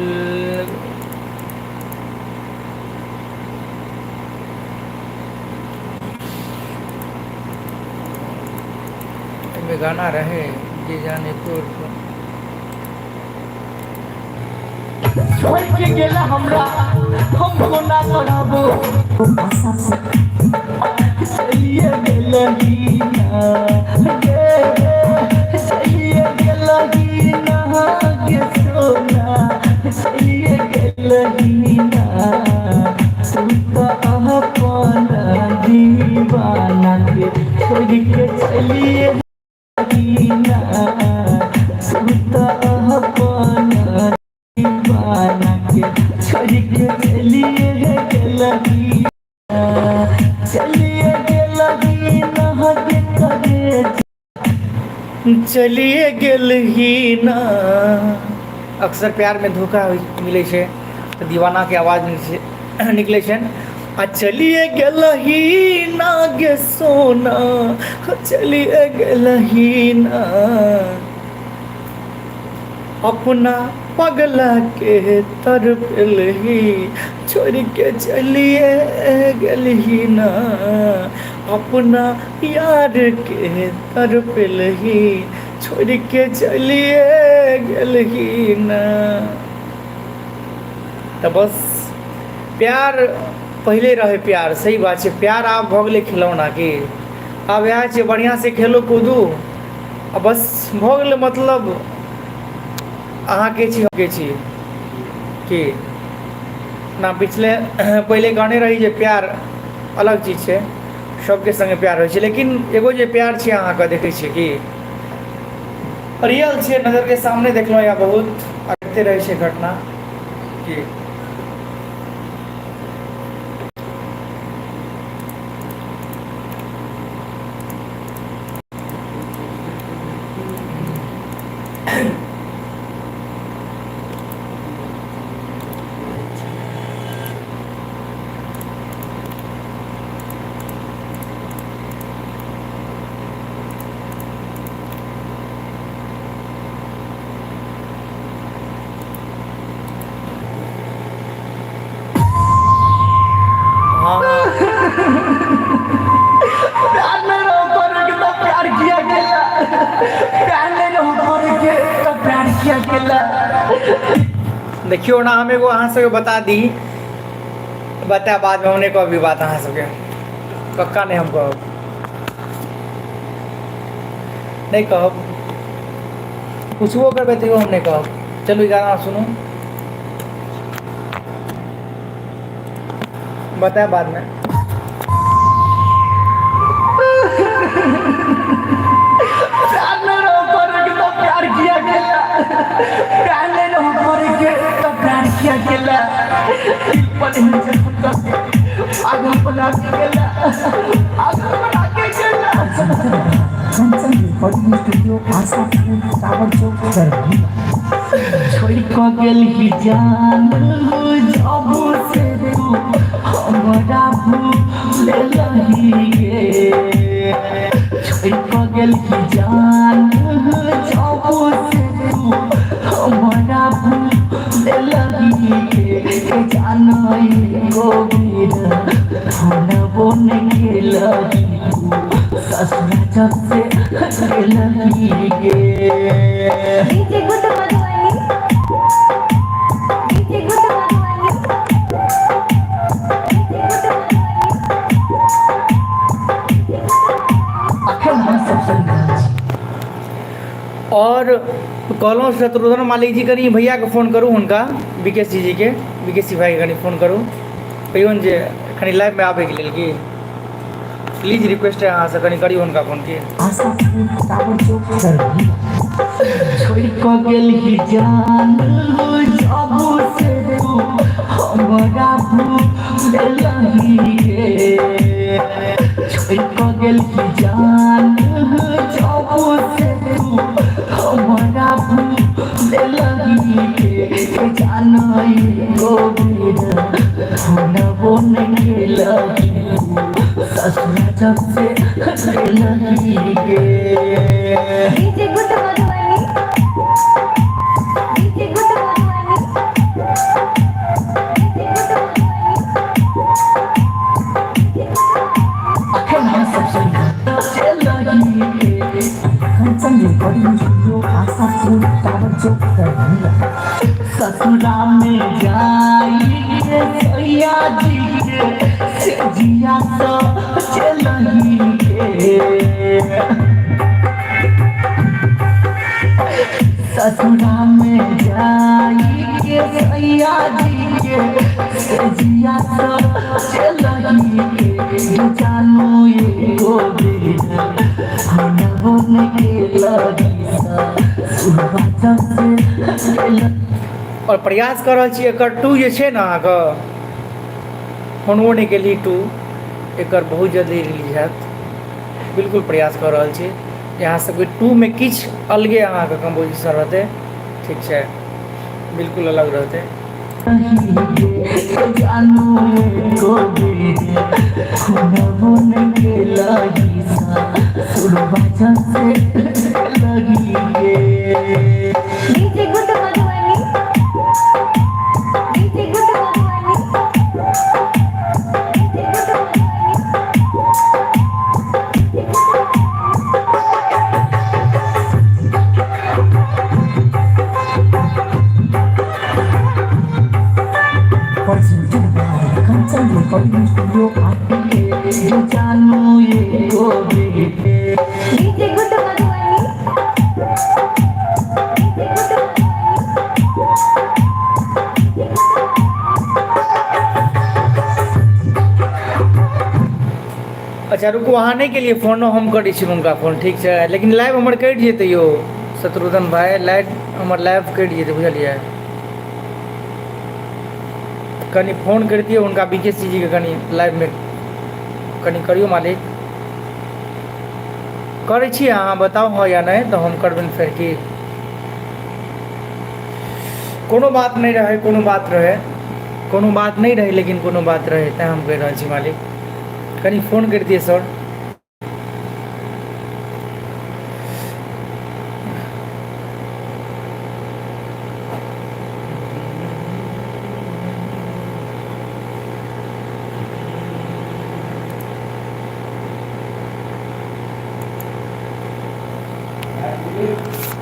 एहिमे गाना रहै जे जाने तोर छोड़ के गेला हमरा, हम कोना करब, चलिए गेलही ना गे, चलिए गेलही ना गे सोना, चलिए गेलही ना, तू तऽ अपन दीवाना के छोड़ के चलिए गेलही ना, तू तऽ अपन दीवाना के छोड़ के चलिए गेलही, चलिए गेलही ना गे करे। चलिए गेलही ना। अक्सर प्यारमे धोखा मिलै छै तऽ दीवानाके आवाज मिलै छै, निकलै छनि आ चलिए गेलही ना गे सोना, चलिए गेलही ना, अपना पगला के तरपेलही, छोड़ के चलिए गेलही ना, अपना यार के तरपेलही, छोड़ के चलिए गेलही ना। तऽ बस प्यार पहिले रहै प्यार, सही बात छै। प्यार आब भऽ गेलै खिलौना की, आब इएह छै बढ़िआँसँ खेलू कूदू आ बस भऽ गेलै। मतलब अहाँके छी, के छी की ना। पिछले पहिले कहने रही जे प्यार अलग चीज छै, सबके सङ्गे प्यार होइ छै, लेकिन एगो जे प्यार छै अहाँके देखै छियै कि रियल छै, नजरके सामने देखलहुँ या बहुत आबिते रहै छै घटना की। हाँ प्यार नहीं रहो करे के तो प्यार किया गेला, प्यार नहीं रहो करे के तो प्यार किया गेला। देखियौ ना, हम एगो अहाँ सबके बता दी, बता बादमे हम नहि कहब ई बात अहाँ सबके, पक्का नहि हम कहब, नहि कहब, पुछबो करबै तैयो हम नहि कहब। चलू ई गाना सुनू, बतायब बादमे। प्यार नहीं रहो करे के तो प्यार किया गेला, प्यार नहीं रहो करे के तो प्यार किया गेला, दिल पर ही पागल बना के गेला, पागल बना के गेला। Kanchan recording studio, Asha school, tower Chowk, Darbhanga. छोड़ के गेलही जान जब से तू हमरा भूलेलही गे, छोड़ के गेलही जान जब से तू हमरा भूलेलही गे, के जानई गोबीर फोनबो नहीं केलही तू, ससुरा जब से गेलही गे। DJ good Madhubani, DJ good Madhubani, DJ good Madhubani. अखन हम सब सुनि रहल छी। आओर कहलहुँ शत्रुघ्न मालिक जी, कनि भैयाके फोन करू हुनका, विकेश जीके, विकेश जी भाइके कनि फोन करू, कहियौन जे कनि लाइवमे आबैके लेल की प्लीज रिक्वेस्ट है अहाँसँ, कनि करियौ हुनका फोन की। आशा स्कूल, टावर चौक, दरभंगा। छोड़ के गेलही जान जब से तू हमरा भूलेलही गे, छोड़ के गेलही जान ससुरा जब से लगी के। DJ good Madhubani, DJ good Madhubani, DJ good Madhubani. अखन अहाँ सब सुनि से लगी के। Kanchan recording studio, Ashapur tower Chowk, Darbhanga. ससुरा में जाई के सैया जी के से जिया तो चलही के। ससुरा में जाई के सैया जी के से जिया तो चलही के। जानू एगो बेर होनबो ने के लगी ससुरबा जब से आओर प्रयास कऽ रहल छी एकर टू जे छै ने अहाँके फोनवो नहि केली टू एकर बहुत जल्दी रिलीज हैत। बिल्कुल प्रयास कऽ रहल छी जे अहाँ सबके टूमे किछु अलगे अहाँके कम्पोजिशन रहतै, ठीक छै, बिल्कुल अलग रहतै। जानू एगो बेर होनबो ने के लगी ससुरबा जब से लगी के। DJ good Madhubani, DJ good Madhubani, DJ good Madhubani. Presented by Kanchan recording studio. जानू एगो बेर DJ good Madhubani, DJ good Madhubani. अच्छा रुकू, अहाँ नहि केलियै फोनो, हम करै छी हुनका फोन, ठीक छै, लेकिन लाइव हमर कटि जेतै यौ शत्रुघ्न भाइ, लाइट हमर लाइव कटि जेतै, बुझलियै? कनि फोन करि दियौ हुनका बी के सी जीके, कनि लाइवमे कनि करियौ मालिक। करै छी अहाँ बताउ हँ या नहि, तऽ हम करबनि फेर। की कोनो बात नहि रहै, कोनो बात रहै, कोनो बात नहि रहै, लेकिन कोनो बात रहै, तैँ हम कहि रहल छी मालिक, कनि फोन करि दियै सर।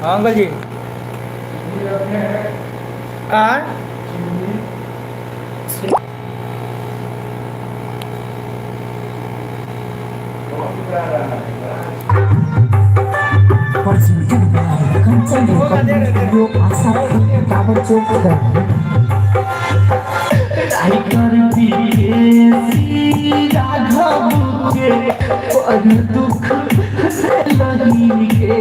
हाँ अंकल जी, आ presented by Kanchan recording studio, Ashapur tower Chowk, Darbhanga. Writer विदेशी राघव के पर दुख लगी के।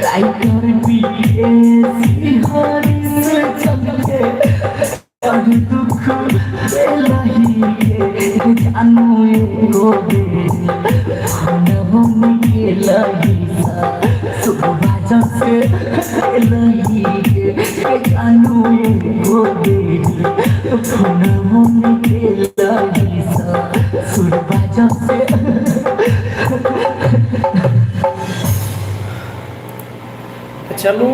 राइटर विदेशी हरीश चंद्र के पर दुख लगी के। जानू एगो बेर होनबो के लगी ससुरबा जब से लगी के। जानू एगो बेर होनबो के लगी ससुरबा जब से। तऽ चलू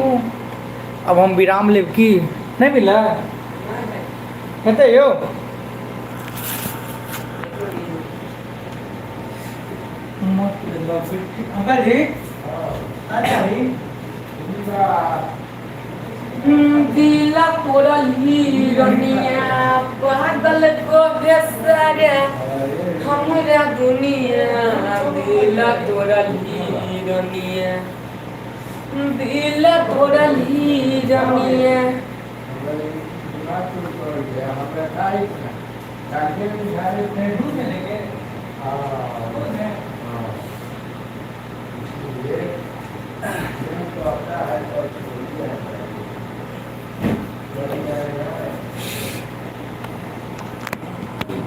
आब हम विराम लेब। की नहि मिललै हेतै यौ? अंकल जी, अच्छा जी। दिल तोड़ल हिरनिया पागल को बेसरे हमरा दुनिया। दिल तोड़ल हिरनिया, दिल तोड़ल हिरनिया।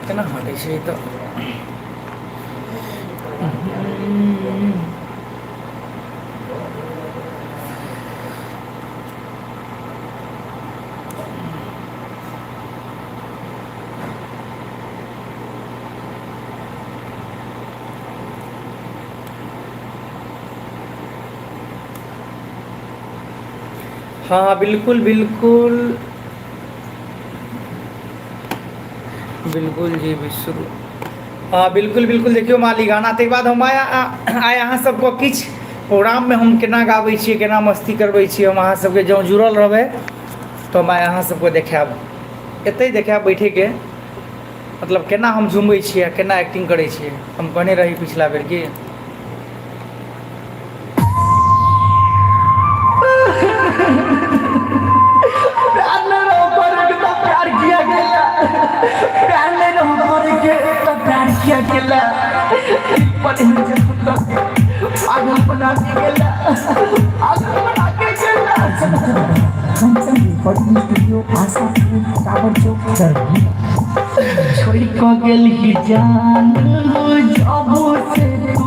केना हटै छै ई तऽ? हाँ बिल्कुल बिल्कुल बिल्कुल जी शुरू हाँ बिल्कुल बिल्कुल देखियौ माली गाना ताहिके बाद हम आइ आइ अहाँ सबके किछु प्रोग्राममे हम केना गाबै छियै केना मस्ती करबै छियै हम अहाँ सबके जँ जुड़ल रहबै तऽ हम आइ अहाँ सबके देखायब एतै देखायब बैठेके मतलब केना हम झुमै छियै आ केना एक्टिंग करै छियै हम कहने रही पिछला बेर की प्यार नहीं रहो करे के तो प्यार किया गेला प्यार नहीं रहो करे के तो प्यार किया गेला पर पागल बना के गेला पागल बना के गेला Kanchan recording studio Ashapur tower Chowk Darbhanga छोड़ के गेल जान जब से तू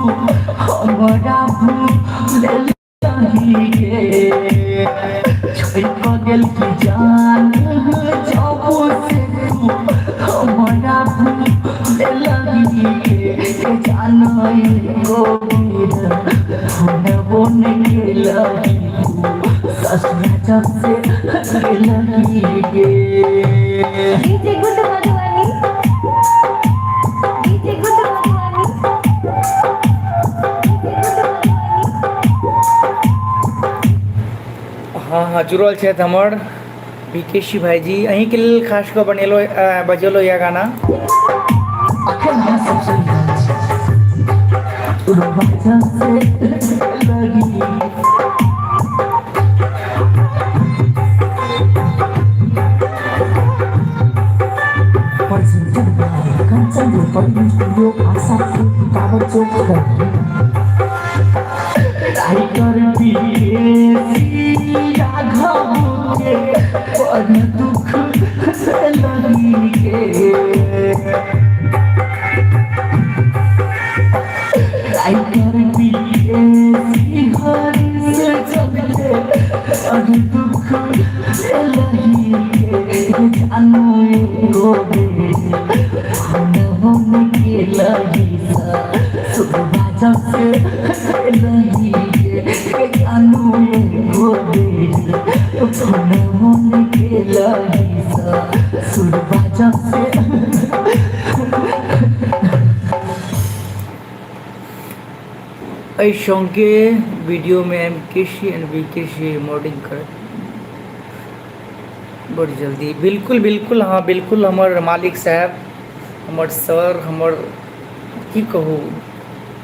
हमरा भूल गे छोड़ के गेल जान जब से तू हमरा भूल गे जान गोबीर बोन के लगी ससुर जब से लगी गे। DJ Guddu Madhubani, DJ Guddu Madhubani, DJ Guddu Madhubani. हँ हँ जुड़ल छथि हमर विकेशी भाईजी अहीँके लेल खास कऽ बनेलहुँ बजेलहुँ यऽ गाना। अखन अहाँ सब सुनि रहल छी उड़वा से लगी। Presented by Kanchan recording studio Ashapur tower Chowk Darbhanga. Writer विदेशी राघव के पर दुख लगी के राइटर विदेशी हरीश जगले पर दुख लगी के जानो गोबे हम के लगी सुबह जब से लगी के जानो गोबे हम के लगी सुबह जब से। एहि सॉन्गके वीडियोमे M K C and V K C modding करत बड़ जल्दी। बिल्कुल बिल्कुल हँ बिल्कुल हमर मालिक साहेब हमर सर हमर की कहू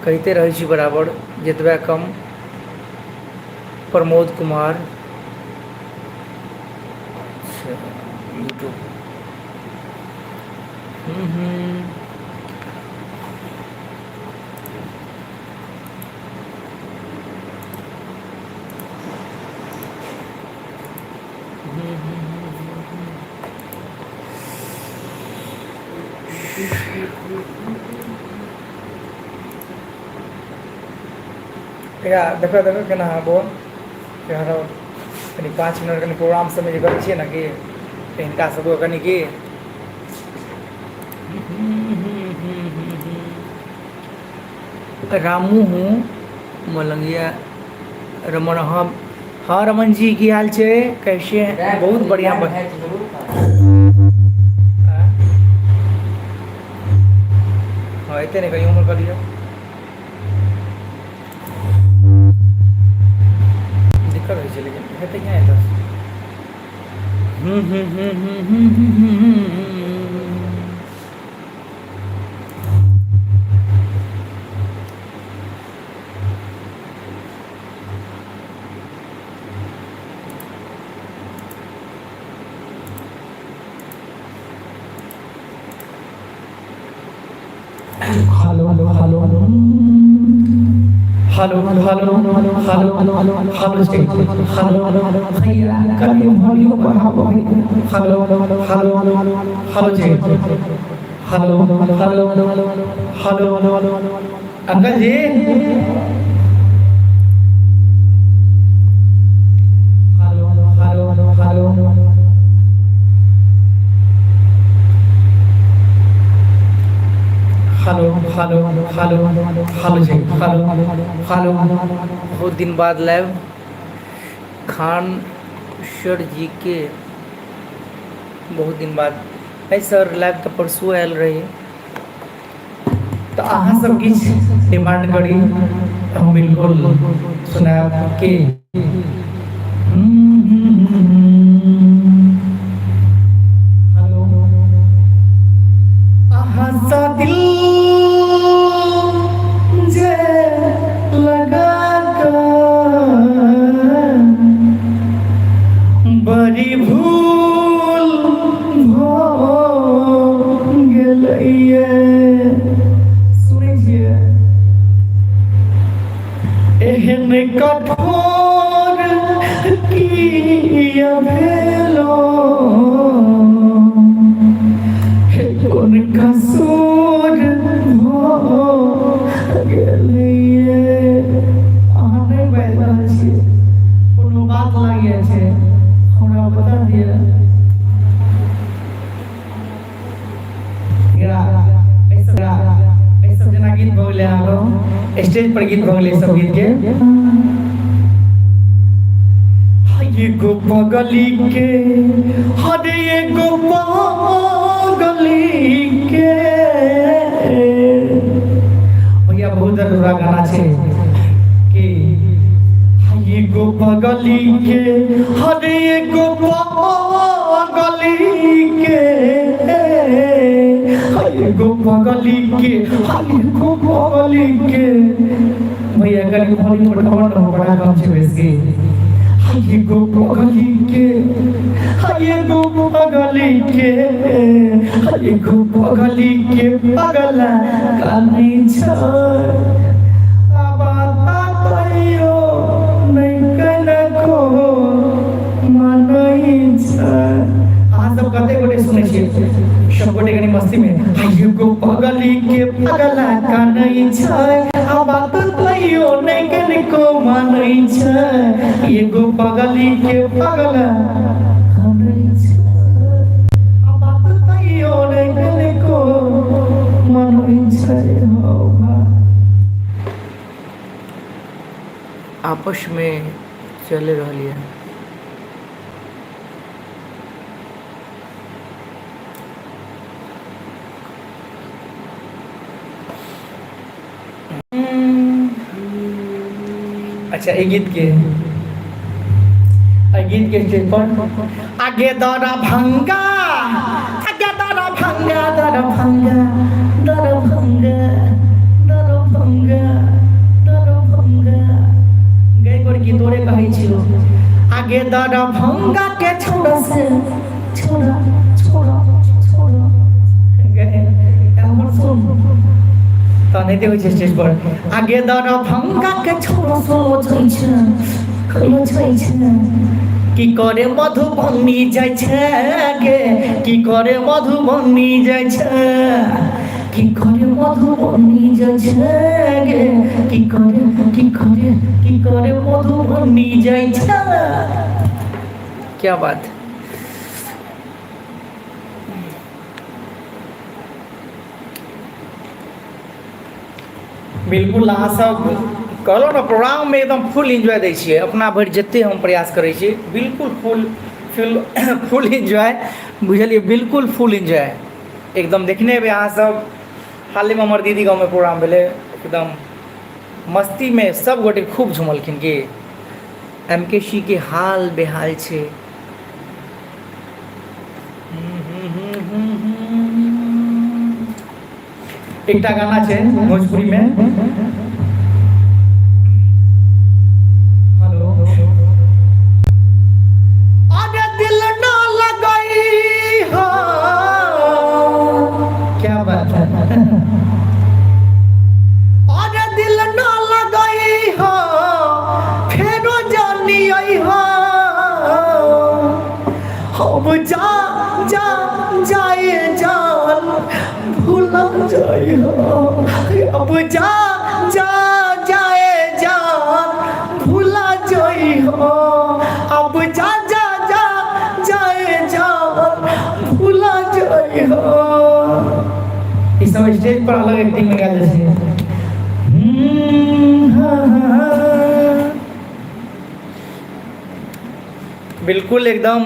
कहिते रहै छी बराबर जतबे कम प्रमोद कुमार अच्छा यूट्यूब हूँ हूँ एकरा देखऽ देखऽ केना बोल कनि 5 मिनट कनि प्रोग्राम सबमे जे करै छियै ने कि तऽ हिनका सबके कनि की रामू हूँ मलंगिया रमन। हाँ हाँ रमन जी, की हाल छै? कैसे हैं? बहुत बढ़िया। हाँ, एते नहि कहियो उम्र कऽ लिअ, दिक्कत होइ छै, लेकिन हेतै किया एतऽ। हूँ हूँ हूँ हूँ हूँ हूँ हूँ हूँ हूँ। Hello hello hello hello hello hello hello hello hello hello भैया, कनि वॉल्यूम बढ़ाबो। Hello hello hello जी, hello hello hello uncle ji. Hello hello hello hello hello hello hello जी, हेलो हेलो। बहुत दिन बाद लाइव खान सर जी के बहुत दिन बाद है सर लाइव तऽ परसू आयल रही तऽ अहाँ सब किछु डिमांड करी हम बिल्कुल सुनायब के हेलो अहाँ सँ दिल जे लगा कऽ बड़ी भूल भऽ गेलैए सुनै छियै एहन कठोर किया भेलो हे कोन कसूर भऽ गेलैए अहाँ नहि बाजि रहल छियै कोनो बात लागैए छै हमरा बता दिअ एहि सब जेना गीत भऽ गेलै अहाँके स्टेज पर गीत भऽ गेलै सब गीत के एगो पगली के हर एगो पगली के भैया बहुत दर्द गाना छै कि एगो पगली के हर एगो पगली के एगो पगली के एगो पगली के भैया कनि वॉल्यूम बढ़ाओ न बड़ा कम छै बेसी एगो पगली के एगो पगली के एगो पगली के पगला कानै छै अहाँ सब कते गोटे सुनै छियै सब गोटे कनि मस्तीमे एगो पगली के पगला कानै छै आ बात तैयो नहि कनिको मानै छै एगो पगली के पगला कानै छै आ बात तैयो नहि कनिको मानै छै हौ आपसमे चलि रहल यऽ अच्छा ई गीत के एहि गीत के स्टेज पर आगे दरा भंगा आगे दरा भंगा दरा भंगा दरा भंगा दरा भंगा दरा भंगा गई गोर की तोरे कहै छियो आगे दरा भंगा के छोड़ा से छोड़ा छोड़ा छोड़ा गए हमर सुन तऽ नहि होइ छै स्टेज पर आगे दरा भंगा के छोड़ा सोचै छै छै छै की करे मधुबनी जाइ छै गे की करे मधुबनी जाइ छै की करे मधुबनी जाइ छै गे की करे की करे की करे मधुबनी जाइ छै क्या बात बिल्कुल अहाँ सब कहलहुँ ने प्रोग्राममे एकदम फुल इन्जॉय दै छियै अपना भरि जतेक हम प्रयास करै छी बिल्कुल फुल फुल फुल इन्जॉय बुझलियै बिल्कुल फुल इन्जॉय एकदम देखने हेबै अहाँ सब हालेमे हमर दीदी गाँवमे प्रोग्राम भेलै एकदम मस्तीमे सब गोटे खूब झुमलखिन की एम के सी के हाल बेहाल छै एकटा गाना छै भोजपुरी में हेलो अरे दिल ना लगई हो क्या बात है अरे दिल ना लगई हो फेरो जानी आई हो हम जा जा जाए जान भूला जाए हो अब जा जा जाए जान भूला जाए हो अब जा जा जा जाए जान भूला जाए हो ई सब स्टेज पर अलग एक्टिंग में गायल जाइ छै हाँ, हाँ। बिल्कुल एकदम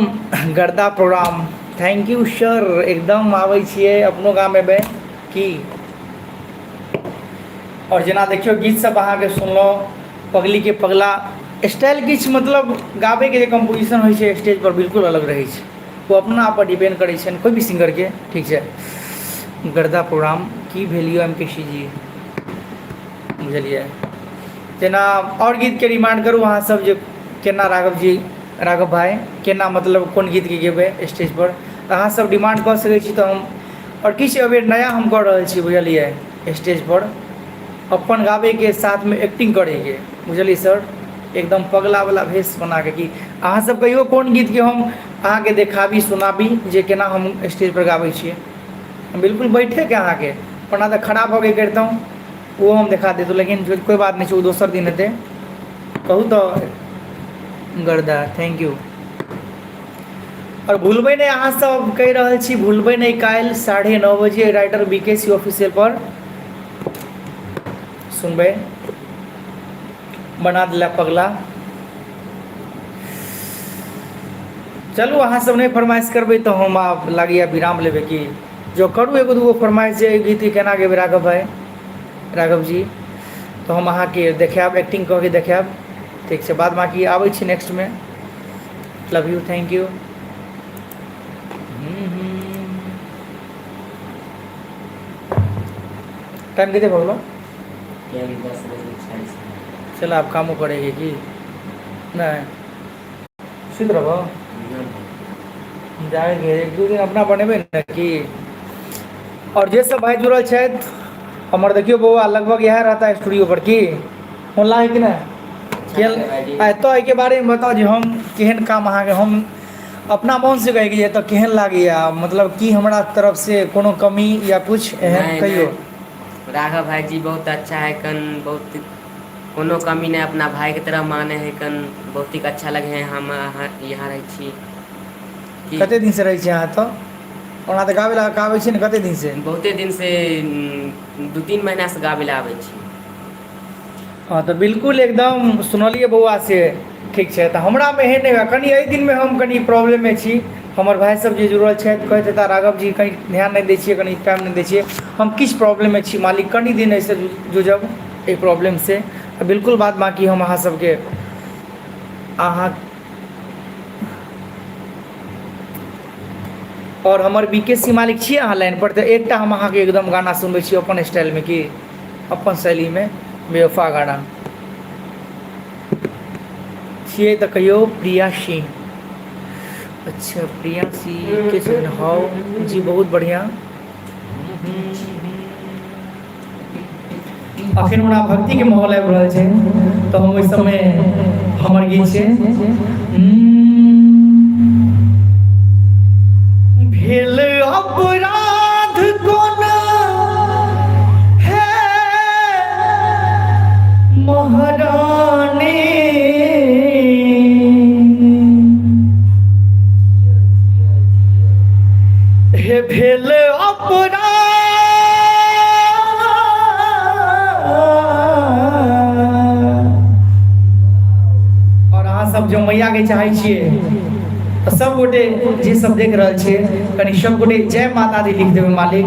गर्दा प्रोग्राम thank you सर एकदम आबै छियै अपनो गाम एबै की आओर जेना देखियौ गीत सब अहाँके सुनलहुँ पगलीके पगला स्टाइल किछु मतलब गाबैके जे कम्पोजिशन होइ छै स्टेजपर बिल्कुल अलग रहै छै ओ अपना आपपर डिपेंड करै छनि कोइ भी सिंगरके ठीक छै गर्दा प्रोग्राम की भेल यौ एम के सी जी बुझलियै जेना आओर गीतके डिमांड करू अहाँसभ जे केना राघव जी राघव भाइ केना मतलब कोन गीतके गेबै स्टेजपर तऽ अहाँसभ डिमांड कऽ सकै छी तऽ हम आओर किछु एहिबेर नया हम कऽ रहल छी बुझलियै स्टेजपर अपन गाबैके साथमे एक्टिंग करैके बुझलियै सर एकदम पगलावला भेष बनाके कि अहाँसभ कहियौ कोन गीतके हम अहाँके देखाबी सुनाबी जे केना हम स्टेजपर गाबै छियै बिल्कुल बैठेके अहाँके ओना तऽ खड़ा भऽ के करितहुँ ओहो हम देखा दैतहुँ लेकिन कोइ बात नहि छै ओ दोसर दिन हेतै कहू तऽ गर्दा thank U आओर भूलबै नहि अहाँ सब कहि रहल छी भूलबै नहि काल्हि 9:30 बजे राइटर बी के सी ऑफिशियल पर सुनबै बना देला पगला चलू अहाँ सब नहि फरमाइश करबै तऽ हम आब लागैए विराम लेबै की जो करू एगो दूगो फरमाइश जे एहि गीतके केना गेबै राघव भाइ राघव जी तऽ हम अहाँके देखायब एक्टिंग कऽ के देखायब ठीक छै बाद बाँकी आबै छी नेक्स्टमे love you thank you time कते भऽ गेलो टाइम 10:46। चल आब कामो करेके की नहि सुति रहबो जाएके एक दू दिन अपना बनेबै ने की आओर जे सब भाइ जुड़ल छथि हमर देखियौ बौआ लगभग इएह रहता स्टूडियो पर की फोन लागै कि नहि केहन आ एतऽ एहिके बारेमे बताउ जे हम केहन काम अहाँके हम अपना मोनसँ कहैके जे एतऽ केहन लागैए मतलब की हमरा तरफसँ कोनो कमी या किछु एहन नहि कहियौ नहि राघव भाईजी बहुत अच्छा है कन बहुत कोनो कमी नहि अपना भाईके तरह माने है कन बहुत ही अच्छा लगे है हम अहाँ यहाँ रहै छी की कते दिनसँ रहै छी अहाँ एतऽ ओना तऽ गाबै लए आबै छी ने कते दिनसँ बहुते दिनसँ 2-3 महीनासँ गाबै लए आबै छी। हँ तऽ बिल्कुल एकदम सुनलियै बौआ से ठीक छै तऽ हमरामे एहन नहि हुए कनि एहि दिनमे हम कनि प्रॉब्लममे छी हमर भाय सब जे जुड़ल छथि कहैत हेता राघव जी कनि ध्यान नहि दै छियै कनि टाइम नहि दै छियै हम किछु प्रॉब्लममे छी मालिक कनि दिन एहिसँ जूझब एहि प्रॉब्लमसँ बिल्कुल बाद बाँकी हम अहाँ सबके अहाँ आओर हमर बी के सी मालिक छियै अहाँ लाइनपर तऽ एकटा हम अहाँके एकदम गाना सुनबै छी अपन स्टाइलमे की अपन शैलीमे बेवफा गाना छियै तऽ कहियौ प्रिया सिंह। अच्छा प्रिया सिंह के छथिन? हौ जी बहुत बढ़िआँ। अखन हमरा भक्तिके माहौल आबि रहल छै तऽ हम ओहि समय हमर गीत छै भेल अपराध कोन हे महारानी हे भेल अपराध आओर अहाँ सब जो मैयाके चाहै छियै तऽ सब गोटे जे सब देख रहल छियै कनि सब गोटे जय माता दी लिख देबै मालिक।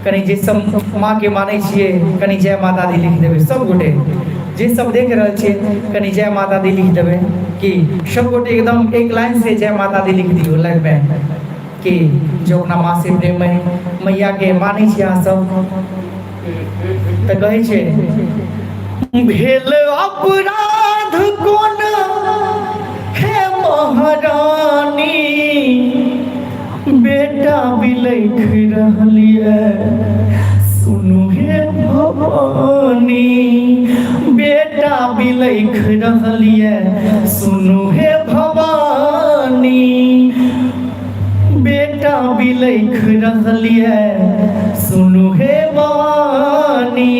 कनि जे सब माँके मानै छियै कनि जय माता दी लिख देबै सब गोटे जे सब देख रहल छियै कनि जय माता दी लिख देबै कि सब गोटे एकदम एक लाइन से जय माता दी लिख दियौ लाइवमे कि जो अपना माँ से प्रेम है मैयाके मानै छियै अहाँ सब तऽ कहै छै भेल अपराध कोन हे महारानी बेटा बिलैख रहलियै सुनू हे भवानी बेटा बिलैख रहलियै सुनू हे भवानी बेटा बिलैख रहलियै सुनू हे भवानी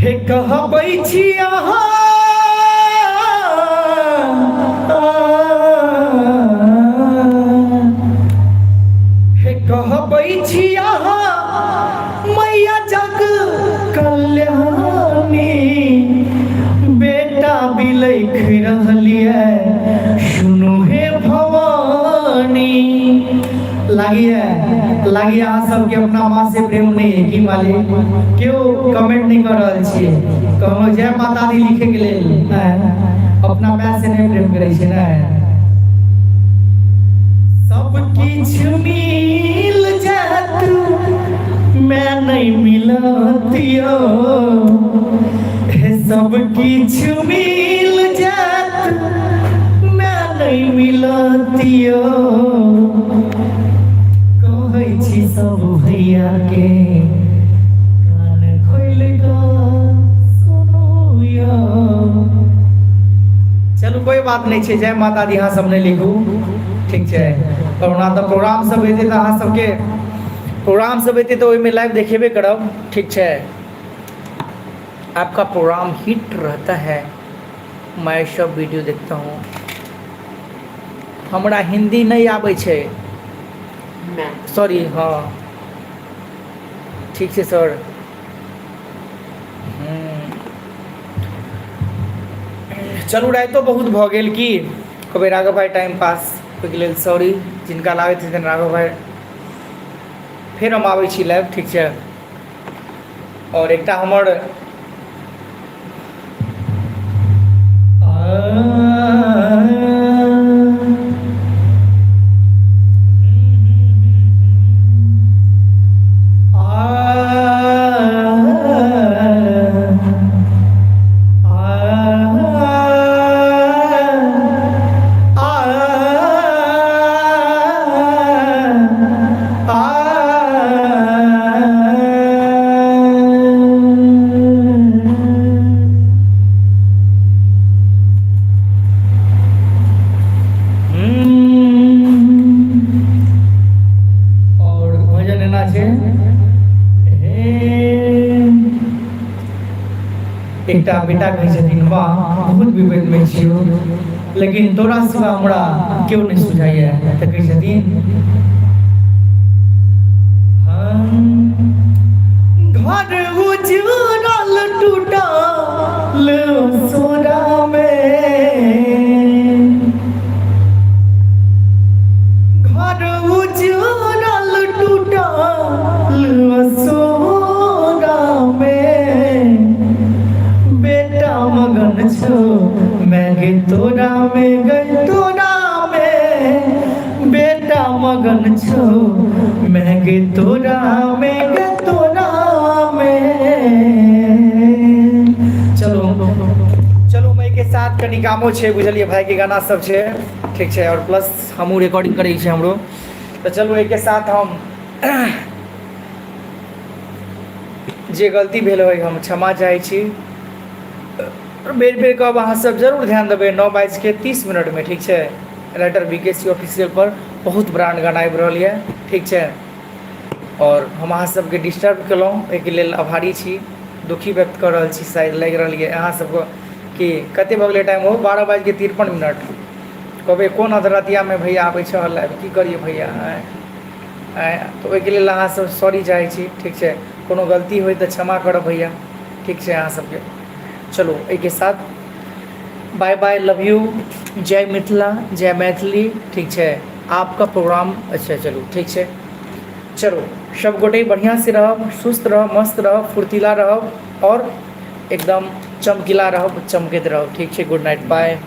हे कहबै छी अहाँ हे कहबै छी अहाँ मैया जग कल्याणी बेटा बिल लिख रहलियै सुनू हे भवानी। लागैए लागैए अहाँ सबके अपना माँ से प्रेम नहि है की मालिक? केओ कमेंट नहि कऽ रहल छियै। कहलहुँ जय माता दी लिखैके लेल। आँय, अपना माय से नहि प्रेम करै छै ने? सब किछु मिल जात, मैं नहीं मिलत यो। हे सब किछु मिल जात, मैं नहीं मिलत यो। कहै छी सब भैया के, कान खोलि कऽ सुनू यो। चलू, कोई बात नहि छै। जय माता दी अहाँ सब नहि लिखू, ठीक छै? आओर ओना तऽ प्रोग्राम सब हेतै तऽ अहाँ सबके प्रोग्राम सब हेतै तऽ ओहिमे लाइव देखेबे करब, ठीक छै? आपका प्रोग्राम हिट रहता है, मैं सब वीडियो देखता हूँ। हमरा हिन्दी नहि आबै छै, सॉरी। हँ, ठीक छै सर। चलू, रातिओ बहुत भऽ गेल। की कहबै राघव भाइ, टाइम पास ओहिके लेल सॉरी जिनका लागैत हेतनि। राघव भाइ, फेर हम आबै छी लाइव, ठीक छै? आओर एकटा हमर आओर भजन एना छै। एकटा बेटा कहै छथिन, माँ, बहुत विपैतमे छियौ, लेकिन तोरा सिवा हमरा केओ नहि सुझाइए। तऽ कहै छथिन, घर उजड़ल टूटल सोरामे, घर उजड़ल टूटल सोरामे, बेटा मगन छौ मैं गे तोरा में गई तोरा में, बेटा मगन छौ मैं गे तोरा में गे तोरा में। चलो चलो, के साथ कनि कामो छै, बुझलियै? भाइके गाना सब छै, ठीक छै? आओर प्लस हमहूँ रिकॉर्डिंग करै छी हमरो। तऽ चलू, एहिके साथ हम जे गलती भेल होइ, हम क्षमा चाहै छी। बेर बेर कहब, अहाँ सब जरूर ध्यान देबै 9 बाजिके 30 मिनटमे, ठीक छै? राइटर बी के सी ऑफिशियल पर बहुत ब्रांड गाना आबि रहल यऽ, ठीक छै? आओर हम अहाँ सबके डिस्टर्ब केलहुँ, एहिके लेल आभारी छी। दुखी व्यक्त कऽ रहल छी। शायद लागि रहल यऽ अहाँ सबके कि कते भऽ गेलै टाइम? हो, 12 बाजिके 53 मिनट। कहबै, कोन अधरतियामे भैया आबै छह लाइव? की करियै भैया? आँय आँय, तऽ ओहिके लेल अहाँ सब सॉरी चाहै छी, ठीक छै? कोनो गलती होइ तऽ क्षमा करब भैया, ठीक छै अहाँ सबके? चलू, एहिके साथ बाय बाय, लव यू, जय मिथिला, जय मैथिली, ठीक छै? आपका प्रोग्राम अच्छा। चलू, ठीक छै। चलू, सब गोटे बढ़िआँ से रहब, सुस्त रहब, मस्त रहब, फुर्तीला रहब आओर एकदम चमकीला रहब, चमकैत रहब, ठीक छै? Good night, bye.